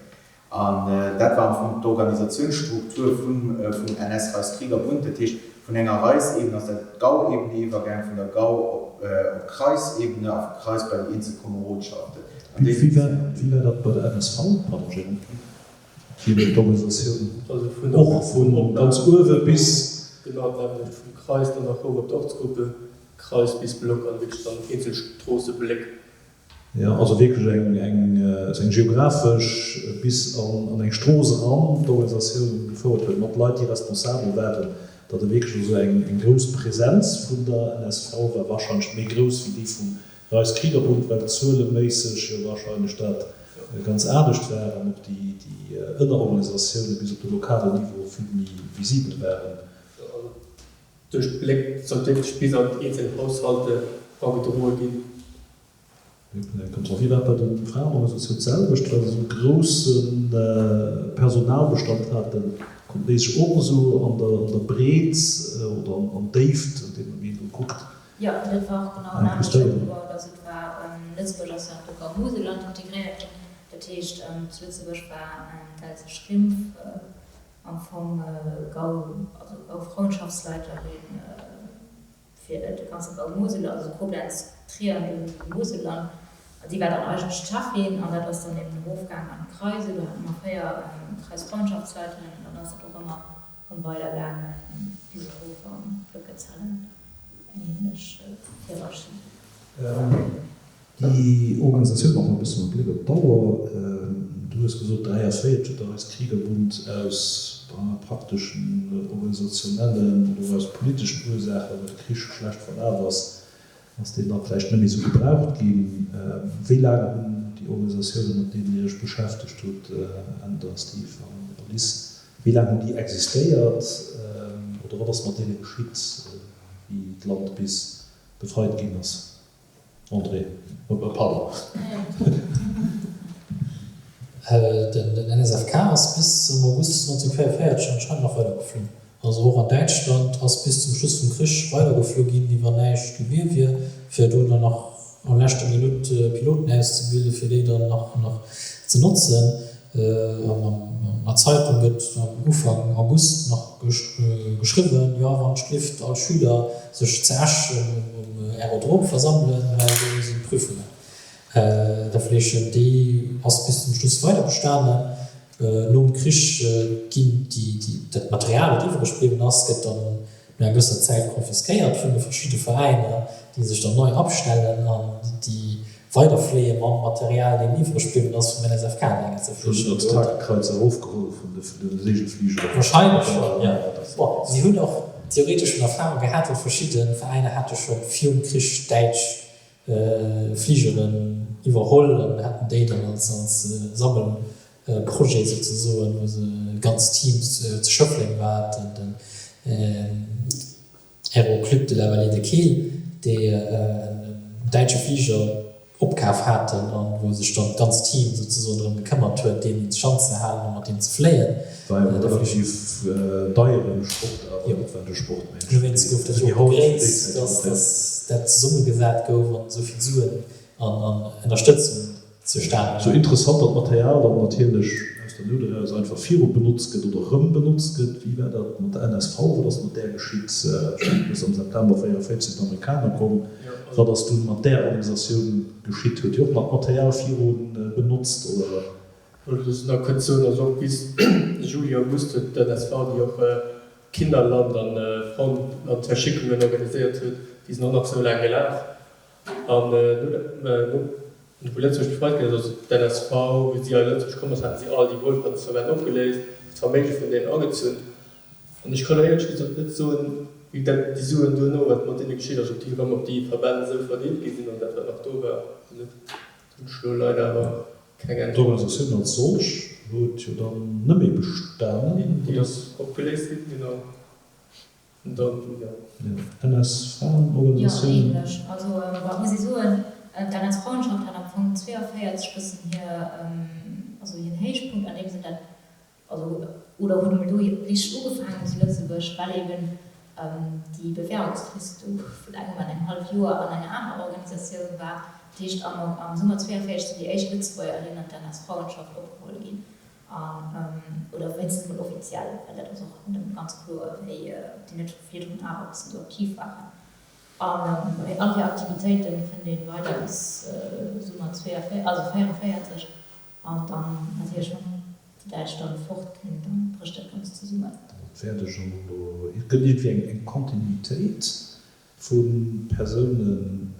An dat war am Fong d'Organisatiounsstruktur vum NS-Reichskriegerbund. Dat heescht, vun enger Reichsebene ass dat op d'Gauebene iwwergaang, vun der Gau op d'Kreisebene a vum Kreis bei déi eenzel Komerodschaften. Wéi war dat bei der NSV? Pardon, Jérôme, wéi huet d'Organisatioun och vu ganz uewe bis. Genau d'selwecht, vum Kreis dann nach erof op d'Ortsgruppe, Kreis bis Block an wierklech dann eenzel Stroossebléck. Jo, also wierklech eng eng eng geographesch bis an an eng Strooss eran d'Organisatioun gefouert huet, mat Leit déi responsabel waren, datt e wierklech esou eng eng grouss Präsenz vun der NSV war, wahrscheinlech méi grouss wéi déi vum Reichskriegerbund, well zueleméisseg jo wahrscheinlech dat ganz anescht war an och déi déi Ënnerorganisatioune bis op de lokalen Niveau vill méi visibel waren. Duerch d'Bléck sollt wierklech bis an d'eenzel Haushalte eragedroe ginn. Wéi war et bei de Fraenorganisatioun d'selwecht, well se esou e grousse Personalbestand haten, konnten déi sech och esou an der Breet oder an Déift, an deem wéi een do kuckt, Jo, dat war och genau anescht opgebaut. Also et war, Lëtzebuerg ass jo an de Gau-Muselland integréiert ginn, dat heescht zu Lëtzebuerg war d'Else Schrimpf, am Fong Gau, also Gau-Frauenschaftsleiterin fir de ganze Gau Musel, also Koblenz, Trier an de Muselland. An si war dann eigentlech d'Cheffin an dat ass dann eben erofgaangen an d'Kreise. Do hate mer 4 Kreisfreundschaftsleiterinnen an dann ass dat och ëmmer erëm weidergaangen bis erof an d'Blöckezellen, eng ähnlech Hierarchie. Déi Organisatioun, och nach e bësse mat Bléck op d'Auer, du hues gesot 43 huet der Reichskriegerbund aus prakteschen, organisationellen oder och aus politeschen Ursaachen, well de Krich schlecht verlaf ass, ass deen da vläicht net méi esou gebraucht ginn. Wéi laang hunn déi Organisatiounen, mat deenen Dir Iech beschäftegt hutt, Änder, Steve an Alice, wéi laang hunn déi existéiert oder wat ass mat deene geschitt, wéi d'Land bis befreit ginn ass? André, Pardon. Den NSFK ass bis am August 1944 anscheinend nach weidergeflunn. Also och an Däitschland ass bis zum Schluss vum Krich weidergeflu ginn, wéi wann näischt gewier wier, fir do dann nach an leschter Minutt Piloten auszebilden, fir déi dann nach ze notzen. An der Zeitung gëtt am Ufank August nach geschriwwen, jo wann d'Schlift all Schüler sech zu Esch um Aerodrom versammelen, well do sinn d'Prüfungen. D'Affiliation déi ass bis zum Schluss weider bestanen. Nom Krich ginn déi, dat Material wat iwwereg bliwwen ass, gëtt dann no enger gewësser Zäit confisquéiert vun de verschidde Veräiner, déi sech dann nei opstellen an déi Weiderfléie mam Material, deen iwwreg bliwwen ass vum NSFK, mengen ze fliegen. Hunn se d'Hakekraiz erofgeholl vun de Segelfligeren? Wahrscheinlech schonn, jo. Bon, si hunn och theoretesch schonn Erfahrung gehat, well verschidde Veräiner hate scho virum Krich däitsch Fligeren iwwerholl an haten déi dann als Sammelprojet souzesoen, wou se e ganzt Team zu Schëffleng war, den Aero-Club de la Vallée de Keel, déi en däitsche Fliger opkaf haten a wou sech dann d'ganzt Team souzesoen drëm gekëmmert huet, deen in Stand ze halen a mat deem ze fléien. War jo e relativ deiere Sport, awer opwendege Sport, mengen ech. Dowéinst gouf dat jo och begréisst, dass dat zesummegesat gouf an esou vill Suen an Ënnerstëtzung Zustane. Sou interessant datt Material dann natierlech aus der Nout eraus einfach viru benotzt gëtt oder erëm benotzt gëtt. Wéi war dat mat der NSV? Wat ass mat där geschitt? Ech mengen, du hues am September 44 sinn d'Amerikaner komm. Wat ass dunn mat där Organisatioun geschitt? Huet déi och nach Material viru benotzt oder? Also da kënnt soen, also och bis Juli, August huet d'NSV, déi och Kinderland an Frauenlandverschickungen organiséiert huet, déi sinn och nach sou laang gelaf. An no wou Lëtzebuerg befreit ginn ass, also d'NSV, wéi si a Lëtzebuerg komm ass, haten si all déi Wohlfahrtsverbänn opgeléist, d'Verméige vun deenen agezunn. An ech kann éierlech gesot net soen, wéi dat déi Suen duerno, wat mat deene geschitt ass, ob déi erëm op déi Verbänn esou verdeelt gi sinn an dat, wat nach do war, oder net. Do hunn ech elo leider awer keng Äntwert. D'Organisatioun als solch huet jo dann net méi bestanen, Déi ass opgeléist ginn, genau. An dann, jo. NS-Fraenorganisatioun. Jo, ähnlech. Also, bon, muss ee soen, d'NS-Frauenschaft hat am Fong 42 bëssen hir, also hiren Héichpunkt an deem Sënn, dat, also, oder huet emol do richteg ugefaangen zu Lëtzebuerg, well eben déi Bewährungsfrist do vun engem an engem hallef Joer an enger anerer Organisatioun war. Dat heescht, am, am Summer 42 sinn déi éischt Lëtzebuergerinnen an d'NS-Frauenschaft opgeholl ginn. An, oder wéinstens mol offiziell, well dat ass och net ëmmer ganz kloer, wéi, ob déi net scho virdrun awer e bëssen do aktiv waren. An all hir Aktivitéite fënnt een weider bis Summer 42, also 44, an dann natierlech, wann déi Däitsch dann fort ginn, dann brécht dat Ganzt zesummen. Fäerdeg an elo, et gëtt iergendwéi eng Kontinuitéit Vu Persounen,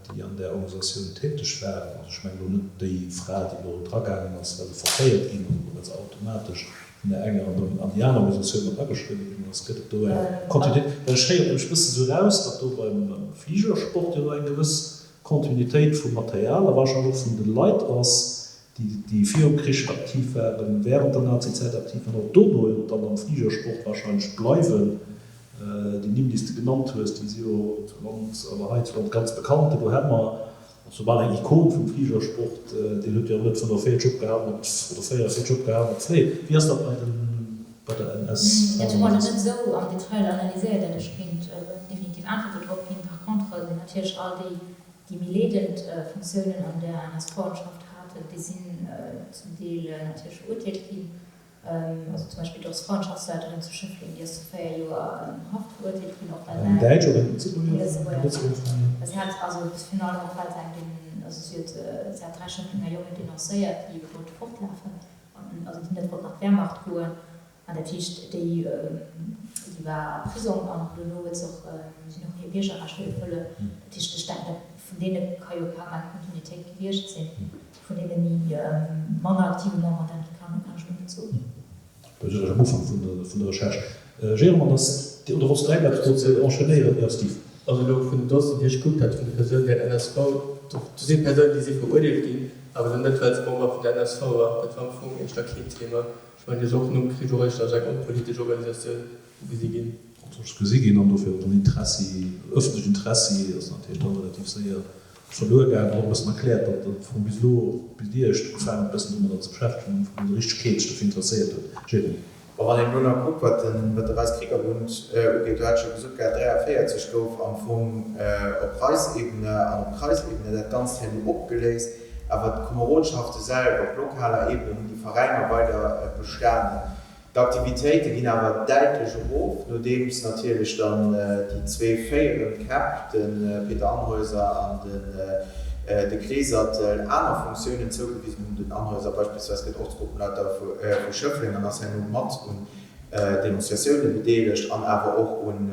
déi an där Organisatioun täteg waren, also ech mengen elo net déi Fra, déi elo dragaangen ass, well se verféiert ginn ass oder well se automatesch vun där enger an déi aner Organisatioun mat ageschriwwen ginn ass, gëtt et do eng Kontinuitéit? Well ech héieren nämlech e bësse sou eraus, datt do beim Fligersport jo do eng gewëss Kontinuitéit vum Material a wahrscheinlech och vun de Leit ass, déi virum Krich aktiv waren, während der Nazizäit aktiv waren, och dono dann am Fligersport wahrscheinlech bleiwen. Déi Nimm, déi s de genannt hues, déi si jo zu Land, awer hei zu Land ganz bekannt. De Bo Hemmer ass jo bal eng Ikon vum Fligersport. Deen huet jo awer net 45 opgehal mat, oder 44 opgehal mat fléien. Wéi ass dat bei den, bei der NS? Dat hu mer elo net esou am Detail analyséiert, dat ech kéint definitiv Äntwert do drop ginn. Par contre sinn natierlech all déi, déi méi leedend Funktiounen an der NS-Frauenschaft haten, déi sinn zum Deel natierlech verurteelt ginn. Also zum Beispill d'Ortsfrauenschaftsleiterin zu Schëffleng, déi ass zu 4 Joer Haft verurteelt ginn, och well Eng däitsch oder eng Lëtzebuerger? Lëtzebuerger Fra, jo. Si hat also virun allem och well se eng den, also si huet, si hat 3 Schëfflenger Jongen denoncéiert, déi ebe wollte fortlafen, also déi net wollten an d'Wehrmacht goen. An dat heescht, déi, déi war am Prisong an dono huet se och, sinn och hir Biergerrechter gefëllen. Dat heescht, ech denken, dat vun deene ka jo kaum eng Kontinuitéit gewiescht sinn, vun deene méi manner aktive Memberen, dat kann, kann ech elo net soen. Dat ass am Ufank vun der, vun der Recherche. Jérôme, an ass, oder wollts de direkt eppes dozou enchaînéieren? Jo, Steve. Also elo vun den Dossieren, déi ech gekuckt hat, vun de Persounen, déi an NSV, do si Persounen, déi si verurdeelt ginn, awer elo net, well se Member vun der NSV war. Dat war am Fong éischter keen Thema. Ech mengen, déi ass och nom Krich och éischter als eng onpolitesch Organisatioun ugesi ginn. Als gesi ginn an dofir och den Interessi, ëffentlechen Interessi ass natierlech dann relativ séier verluer gaangen. Och e bëssen erkläert, datt am Fong bis elo, bis Dir Iech ugefaangen hutt e bëssen domadder ze beschäftegen, am Fong esou richteg kee sech dofir interesséiert huet. Jérôme. Bon, wann een elo nach kuckt, wat den, wat de Reichskriegerbund ugeet, do hat ech jo gesot gehat, 43 gouf am Fong op Reichsebene an op Kreisebene dat Ganzt herno opgeléist. Awer d'Komerodschafte selwer op lokaler Ebene hunn déi Veräiner weider bestanen. D'Aktivitéite ginn awer däitlech erof, nodeems natierlech dann déi zwee féierend Käpp, de Peter Anhäuser an de Kleesattel, aner Funktiounen zougewisen hunn. Den Anhäuser beispillsweis gëtt Ortsgruppenleiter vu Schëffleng an ass herno mat un Denonciatioune bedeelegt an awer och un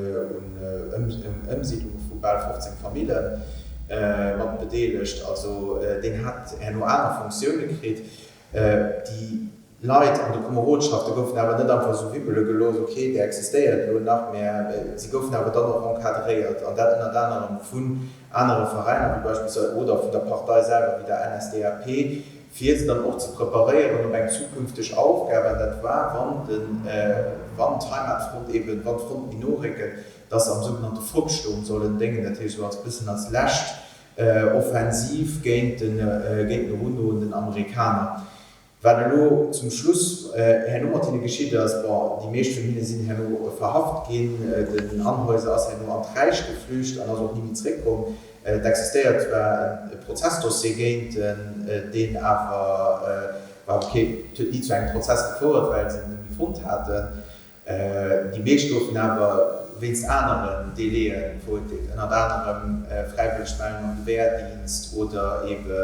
Ëmsiidlunge vu bal 15 Famille mat bedeelegt. Also deen hat herno aner Funktioune kritt. Déi Leit an de Komerodschafte goufen awer net einfach esou wibbele gelooss, ok, där existéiert elo nach, mä si goufen awer dann och encadréiert, an dat ënnert anerem vun anere Veräiner, wéi beispillsweis, oder vun der Partei selwer, wéi der NSDAP, fir se dann och ze preparéieren op eng zukünfteg Aufgab, an dat war, wann de, wann d'Heimatfront eben, wann d'Front méi no récken, dass se am sougenannte Volkssturm sollen déngen, dat heescht esou als bëssen als lescht Offensiv géint den, géint den erunnoenden Amerikaner. Wat elo zum Schluss herno mat hinne geschitt ass, bon, déi meescht vun hinne sinn herno verhaft ginn, den Anhäuser ass herno an d'Räich geflücht an ass och ni méi zréckkomm. Et existéiert zwar e Prozessdossier géint en, deen awer, bon, ok, et huet ni zu engem Prozess gefouert, well se en ni méi fonnt haten. Déi meescht goufen awer wéinst aneren Délaië verurteelt, ënnert anerem fräiwëlleg Mellen an de Wehrdienst oder ebe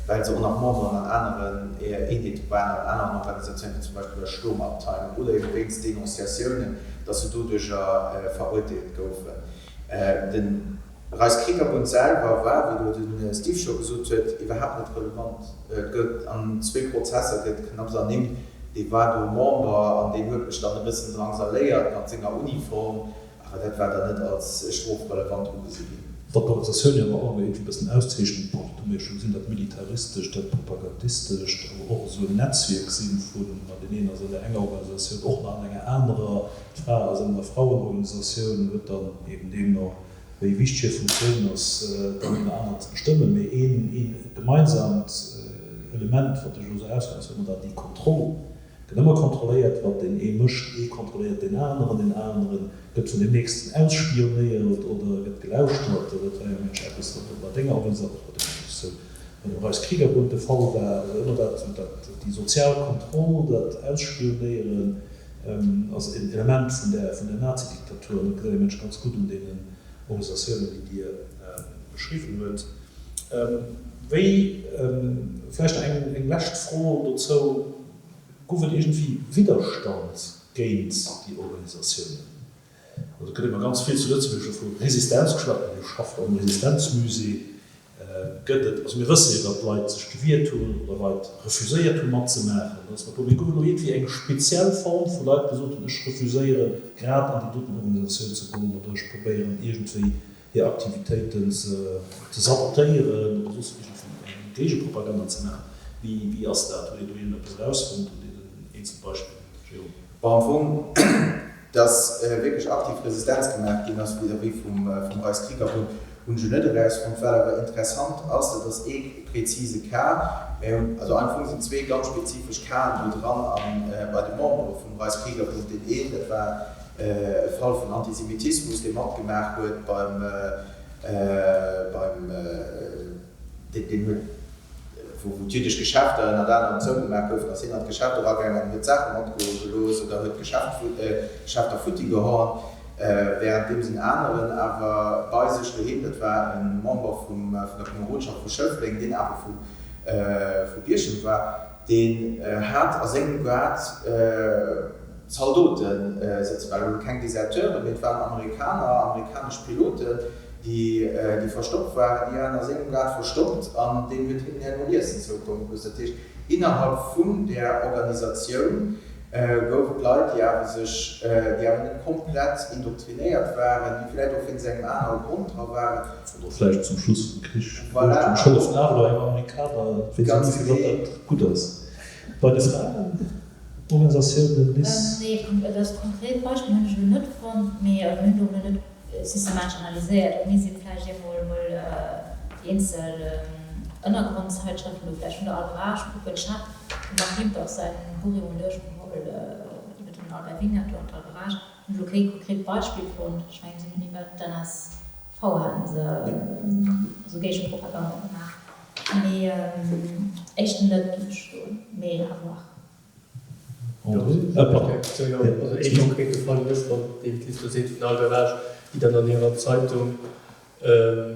well se och nach Memberen an aneren Eenheete waren, an aneren Organisatiounen, wéi zum Beispill der Sturmabteilung, oder ebe wéinst Denonciatiounen, datt se doduercher verurteelt goufen. Den. Reichskriegerbund selwer war, wéi elo de Steve scho gesot huet, iwwerhaapt net relevant. Et gëtt an zwéi Prozesser gëtt knapps ernimmt, dee war do Member an deen huet mech dann e bëssen drangsaléiert mat senger Uniform, awer dat war dann net als strofrelevant ugesi ginn. Wat d'Organisatioun jo awer och ëmmer iergendwéi e bëssen auszeechent, bon, dat hu mir jo scho gesinn, dat Militaristescht, dat Propagandistescht, awer och esou en Netzwierk sinn vu, ma deen een ass an där enger Organisatioun, och nach an enger anerer, d'Fra ass an der Frauenorganisatioun, huet dann eben deemno wéi wichteg hir Funktioun ass, dann ënner anerem ze bestëmmen. Mee een, een gemeinsaamt Element, wat ech elo esou erausfannen, ass ëmmer dat, déi Kontroll. Et gëtt ëmmer kontrolléiert, wat deen ee mécht. Ee kontrolléiert deen aneren, deen anere gëtt vun deem nächsten ausspionéiert oder gëtt gelauschtert. Dat war jo mensch eppes, wat och bei denger Organisatioun, bei dem Reichskriegerbund de Fall war. Also ëmmer dat, dat, déi sozial Kontroll, dat Ausspionéieren. Ass en Element vun der vun der Nazidiktatur, an dat gesäit ee mensch ganz gutt un deenen Organisatiounen, déi Dir beschriwwen huet. Wéi, vläicht nach eng eng lescht Fro dozou, Gouf et iergendwéi Widderstand géint déi Organisatiounen? Also et gëtt ëmmer ganz vill zu Lëtzebuerg vu Resistenz geschwat, Dir schafft am Resistenzmusée. Gëtt et, also mir wësse jo, datt Leit sech gewiert hunn oder Leit refuséiert hu matzemaachen, dat ass mer kloer, mee gouf et elo iergendwéi eng speziell Form vu Leit, déi gesot hunn, ech refuséiere grad an déi doten Organisatioun ze goen oder ech probéieren iergendwéi hir Aktivitéiten ze sabotéieren oder soss iergendwéi eng Géigepropaganda ze maachen? Wéi ass dat? Hutt Dir do iergendeppes erausfonnt un deenen eenzel Beispiller, Jérôme? Bon, am Fong. Dass wierklech aktiv Resistenz gemaach ginn ass vis-à-vis vum Reichskriegerbund, hunn ech net erausfonnt. Wat awer interessant ass, dat ass ee präzise Cas, mir hunn, also am Fong sinn zwee ganz spezifesch Casen do dran a bei de Membere vum Reichskriegerbund. Deen een, dat war e Fall vun Antisemitismus, dee matgemaach huet beim, beim, deen huet, wou d'jüddesch Geschäfter ënnert anerem zougemaach goufen, ass hien an d'Geschäft eragaangen an huet Saache matgoe gelooss oder huet d'Geschäfter futti gehaen, wärenddeems en aneren awer bei sech doheem, dat war e Member vun der Komerodschaft vu Schëffleng, deen awer vu Bierchem war, deen hat a sengem Gaart Zaldote sëtzen, well elo keng Deserteuren, mee et waren Amerikaner, amerikanesch Piloten, déi verstoppt waren, déi waren a sengem Gaart verstoppt an deen huet hinnen herno Iessen zoukomme gelooss. Dat heescht, innerhalb vun där Organisatioun gouf et Leit, déi awer sech, déi awer net komplett indoktrinéiert waren, déi vläicht och wéinst engem anere Grond dra waren. Oder vläicht zum Schluss vum Krich geduecht hunn, ech hëllefen awer engem Amerikaner, et weess een ni, firwat dat gutt ass. Bei de Fraen? Organisatiounen bis. Nee, dat konkret Beispill hunn ech elo net fonnt, mee mir hunn do elo net systematesch analyséiert. Et misst ee vläicht eemol emol déi eenzel Ënnergrondzeitschrëften do vläicht vun der Alberage kucken. Ech hat dem Marc Limper och säin Buch eemol duerchgeholl iwwer den Albert Wingert do an d'Alberage. Hunn elo kee konkret Beispill fonnt. Ech mengen, si hunn iwwer d'NSV haten se esou Géigepropaganda gemaach. Mee éischter net, géif ech soen. Mee à voir. Also ee konkrete Fall hunn ech fonnt, deen d'Liz do seet, vun Algarage, déi dann an hirer Zeitung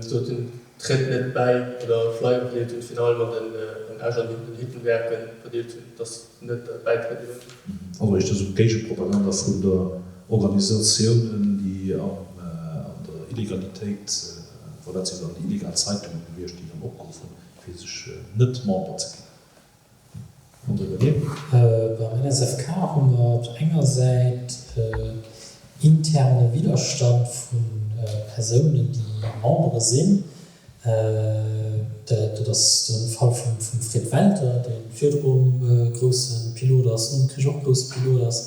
soten, Tritt net bäi oder Flyer verdeelt hunn, virun allem an den an Esch an den Hüttenwerken verdeelt hunn, dass net bäitriede sollen. Also éischter esou Géigepropaganda vun der Organisatiounen, déi an der Illegalitéit, voilà, dat sinn dann déi illegal Zeitungen gewiescht, déi dann opgeruff hunn, fir sech net Member ze ginn. André Benier. Beim NSFK hu mer op enger Säit interne Widderstand vu Persounen, déi Membere sinn. Dat ass de Fall vum Fred Welter, dee virdru grousse Pilot ass, nom Krich och grousse Pilot ass.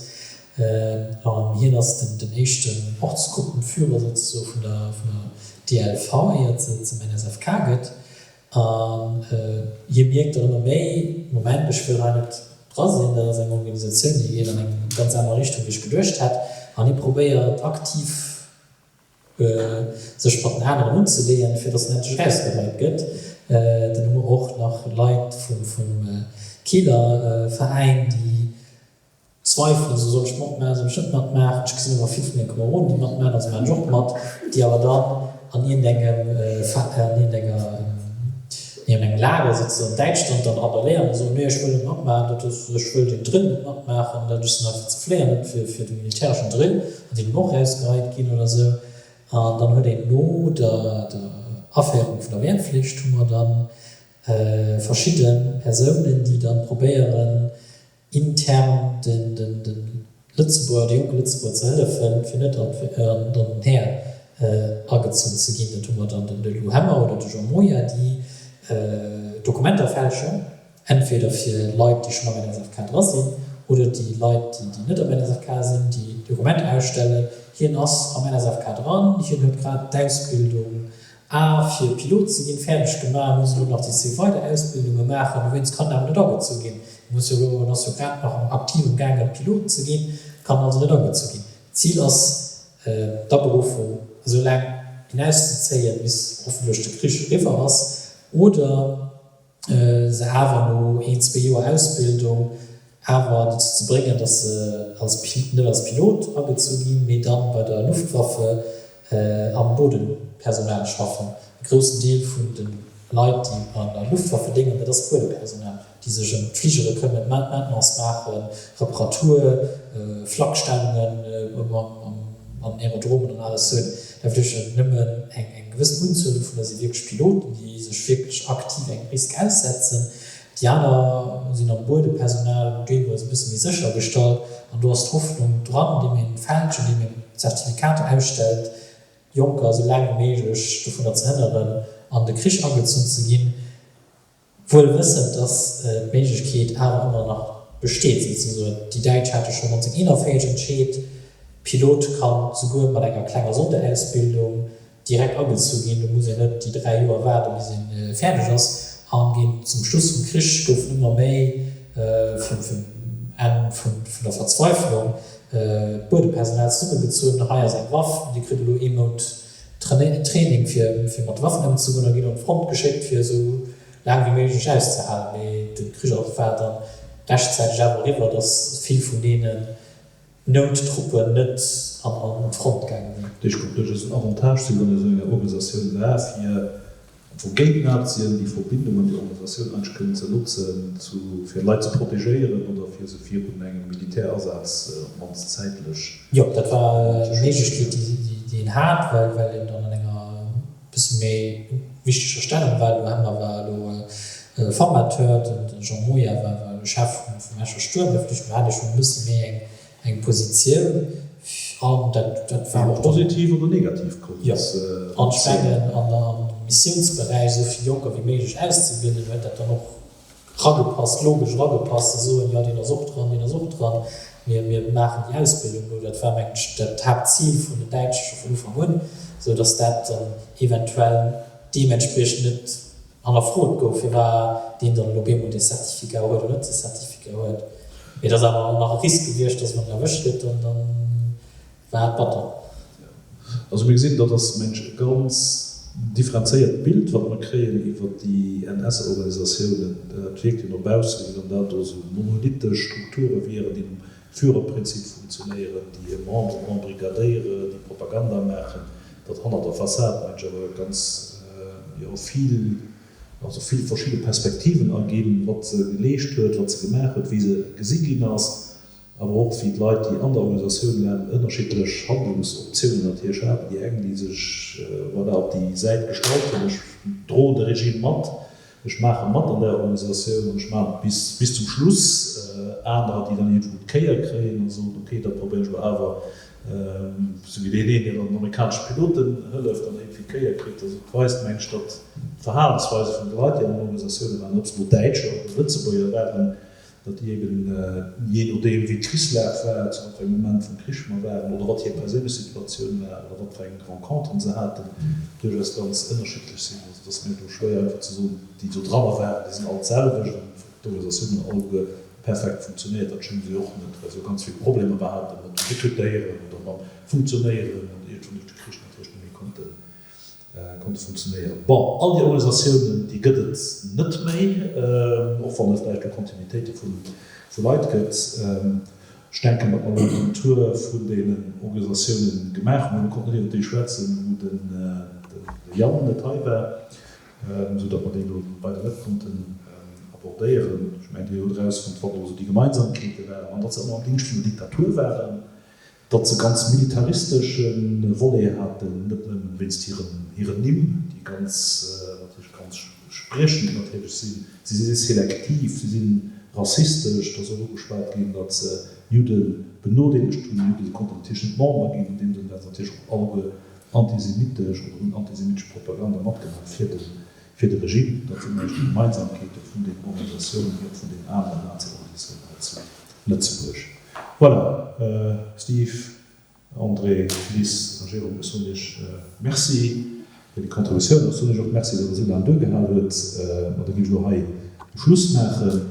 An hien ass den éischten Ortsgruppenführer souzesoe vun der DLV, éiert se zum NSFK gëtt. An hie mierkt dann ëmmer méi, Moment, ech wëll hei net dra sinn, dat ass eng Organisatioun, déi geet an eng ganz aner Richtung, wéi ech geduecht hätt. An hie probéiert aktiv, sech mat den aneren unzeleeën, fir datt en endlech erausgeheit gëtt. Dann hu mer och nach Leit vum Keeler Veräin, déi Zweifelen, esou soll ech matmaachen, soll ech net matmaachen, ech gesinn awer vill vu menge Komeroden, déi matmaachen, also maachen ech och mat, déi awer dann an iergendengem, an iergendenger, an iergendengem Lager sëtzen an Däitschland, dann randalieren a soen, nee ech wëll net matmaachen, dat ass, ech wëll deen Drill net matmaachen, dat ech sinn einfach ze fléien net fir, fir de militäreschen Drill, an déi dann och erausgeheit ginn oder esou. An dann huet een no der Aféierung vun der Wehrpflicht hu mer dann verschidde Persounen, déi dann probéieren intern de Lëtzebuerger, de jonke Lëtzebuerger ze hëllefen, fir net an den Här agezunn ze ginn. Dat hu mer dann den Lou Hemmer oder de Jean Moia, déi Dokumenter fälschen. Entweder fir Leit, déi schonn am NSFK dra sinn, oder déi Leit, déi net am NSFK sinn, déi Dokumenter ausstellen, hien ass am NSFK dran, hien huet grad d'Ausbildung A fir Pilot ze ginn fäerdeg gemaach, muss elo nach déi zwee weider Ausbildunge maachen, dowéinst kann en awer net agezu ginn, hie muss jo elo, en ass jo grad nach am aktiv am gaangen Pilot ze ginn, kann also net agezu ginn. D'Zil ass, d'Aberuffung esou laang hinauszezéien, bis hoffentlech de Krich eriwwer ass, oder se awer no een, zwee Joer Ausbildung awer dozou ze bréngen, datt se als net als Pilot agezu ginn, mee dann bei der Luftwaffe am Bodenpersonal schaffen. E groussen Deel vun de Leit, déi an der Luftwaffe déngen, dat ass Buedepersonal, déi sech ëm d'Fligere këmmen, Maintenance maachen, Reparatur, Flakstellungen an Aerodromen an alles hunn. Da fliegen nëmmen eng gewëssen Unzuel dovunner si wierklech Piloten, déi sech wierklech aktiv engem Risk aussetzen. Déi aner sinn am Buedepersonal deelweis e bësse méi sécher gestallt. An do ass d'Hoffnung dran, andeem een fälscht, andeem een Zertifikater ausstellt, Jonker esou laang wéi méiglech dovunner ze hënneren, an de Krich agezunn ze ginn. Wuel wëssend, dass d'Méiglechkeet awer ëmmer nach besteet, souzesoen. Déi Däitsch hate schonn 1941 entscheet, Pilot ka souguer mat enger klenger Sonderausbildung direkt agezu ginn, do muss een net déi 3 Joer waarden, bis ee fäerdeg ass. A géint zum Schluss vum Krich goufen ëmmer méi, vum Enn vun der Verzweiflung, d'Buedepersonal zesummegezunn, Hei ass eng Waff, Dir kritt elo ee Mount Training fir mat Waffen ëmzegoen a ginn un d'Front geschéckt fir esou laang wéi méiglech auszehalen. Mee de Krich war dann rechtzäiteg awer eriwwer, datt vill vun deenen Nouttruppen net an d'Front gaange sinn. Dech konnt duerchaus en Avantage sinn, wann ee sou enger Organisatioun war, fir Am Fong géint d'Nazien déi Verbindung an déi Organisatioun eigentlech kënnen ze notzen, zu fir Leit ze protegéieren oder fir se virun engem Militärasaz op d'mannst zäitlech Jo, dat war eng Méiglechkeet, déi een hat, well well een dann an enger bësse méi wichteger Stellung war. Elo Hemmer war elo Formateur, den Jean Moia war war Chef vum Escher Stuermlëfteg, do hat ee schonn e bësse méi eng Eng Positioun, an dat dat war och. Positiv oder negativ konnt. Jo, an ech mengen am Missiounsberäich esou vill Jonker wéi méiglech auszebilden, huet dat dann och ragepasst, logesch ragepasst, ze soen, jo deen ass och dran, deen ass och dran, mir mir maachen déi Ausbildung do. Dat war mengen ech dat Haaptzil vun den Däitsche scho vun Ufank un, esou datt dat dann eventuell deementspriechend net Hannerfrot gouf, firwat deen dann elo op eemol dee Certificat huet oder net dee Certificat huet. Mee et ass awer nach e Risk gewiescht, dass wann en erwëscht gëtt, dann dann war et batter. Also mir gesinn, dat ass mensch e ganz differenzéiert Bild, wat mer kréien iwwert déi NS-Organisatiounen. Dat wierkt jo no bausse wéi wann dat do esou monolithtesch Strukture wieren, déi nom Führerprinzip funktionéieren, déi hir Memberen embrigadéieren, déi Propaganda maachen, datt hannert der Fassad mensch awer ganz, jo, vill, also vill verschidde Perspektiven erginn, wat se geleescht huet, wat se gemaach huet, wéi se gesi ginn ass, awer och wéi d'Leit, déi an der Organisatioun waren, ënnerschiddlech Handlungsoptiounen natierlech haten, déi eng, déi sech, voilà, op déi Säit gestallt hunn, ech droen de Regime mat, Ech maache mat an där Organisatioun an ech maachen et bis, bis zum Schluss. Anerer, déi dann iergendwou d'Kéier kréien a soen, ok, da probéieren ech elo awer, esou wéi deen een, deen dann den amerikanesche Piloten hëlleft an iergendwéi d'Kéier kritt. Also et weist, mengen ech, datt d'Verhalensweise vun de Leit, déi an den Organisatioune waren, ob se elo Däitscher oder Lëtzebuerger waren, datt déi eben, jee nodeem wéi d'Krichslag war, zu wat fir engem Moment vum Krich mer waren oder wat hir perséinlech Situatioun war oder wat fir eng Renconteren se haten, duerchaus ganz ënnerschiddlech sinn. Also et ass mir elo schwéier einfach ze soen, déi do dranner waren, déi sinn all d'selwecht an d'Organisatioun huet alleguer perfekt funktionéiert. Dat schéngt se jo och net, well se jo ganz vill Problemer war haten mat dem Rekrutéieren oder mam Funktionéieren an iergendwann duerch de Krich natierlech net méi konnten Konnte funktionéieren. Bon, all déi Organisatiounen, déi gëtt et net méi, och wann et vläicht do Kontinuitéite vu Leit gëtt. Ech denken, datt mer elo den Tour vun deenen Organisatiounen gemaach hunn. Mir konnten net iwwer déi schwätzen, wou den Yann net hei war, esou datt mer déi elo weider net konnten abordéieren. Ech mengen, Dir hutt erausfonnt, wat elo esou déi Gemeinsamkeete waren an datt se ëmmer am Dingscht vun der Diktatur waren. Datt se ganz militaristesche Volet haten, net nëmmen wéinst hiren Nimm, déi ganz natierlech ganz spriechend natierlech sinn. Si si selektiv, si si rassistesch. Et ass och ugeschwat ginn, datt se Judde benodeelegt hunn. Judde konnten natierlech net Member ginn. An deem Sënn ware se natierlech och alleguer antisemitesch oder hunn antisemitesch Propaganda matgemaach fir de fir de Regime. Dat sinn eigentlech déi Gemeinsamkeete vun deenen Organisatiounen, wéi och vun deenen aneren Nazi-Organisatiounen hei zu Lëtzebuerg. Voilà, Steve, André, Liz a Jérôme, ech soen Iech Merci fir déi Contributioun. Ech soen Iech och Merci, datt Der esou laang duergehal hutt. An da géif ech elo hei de Schluss maachen.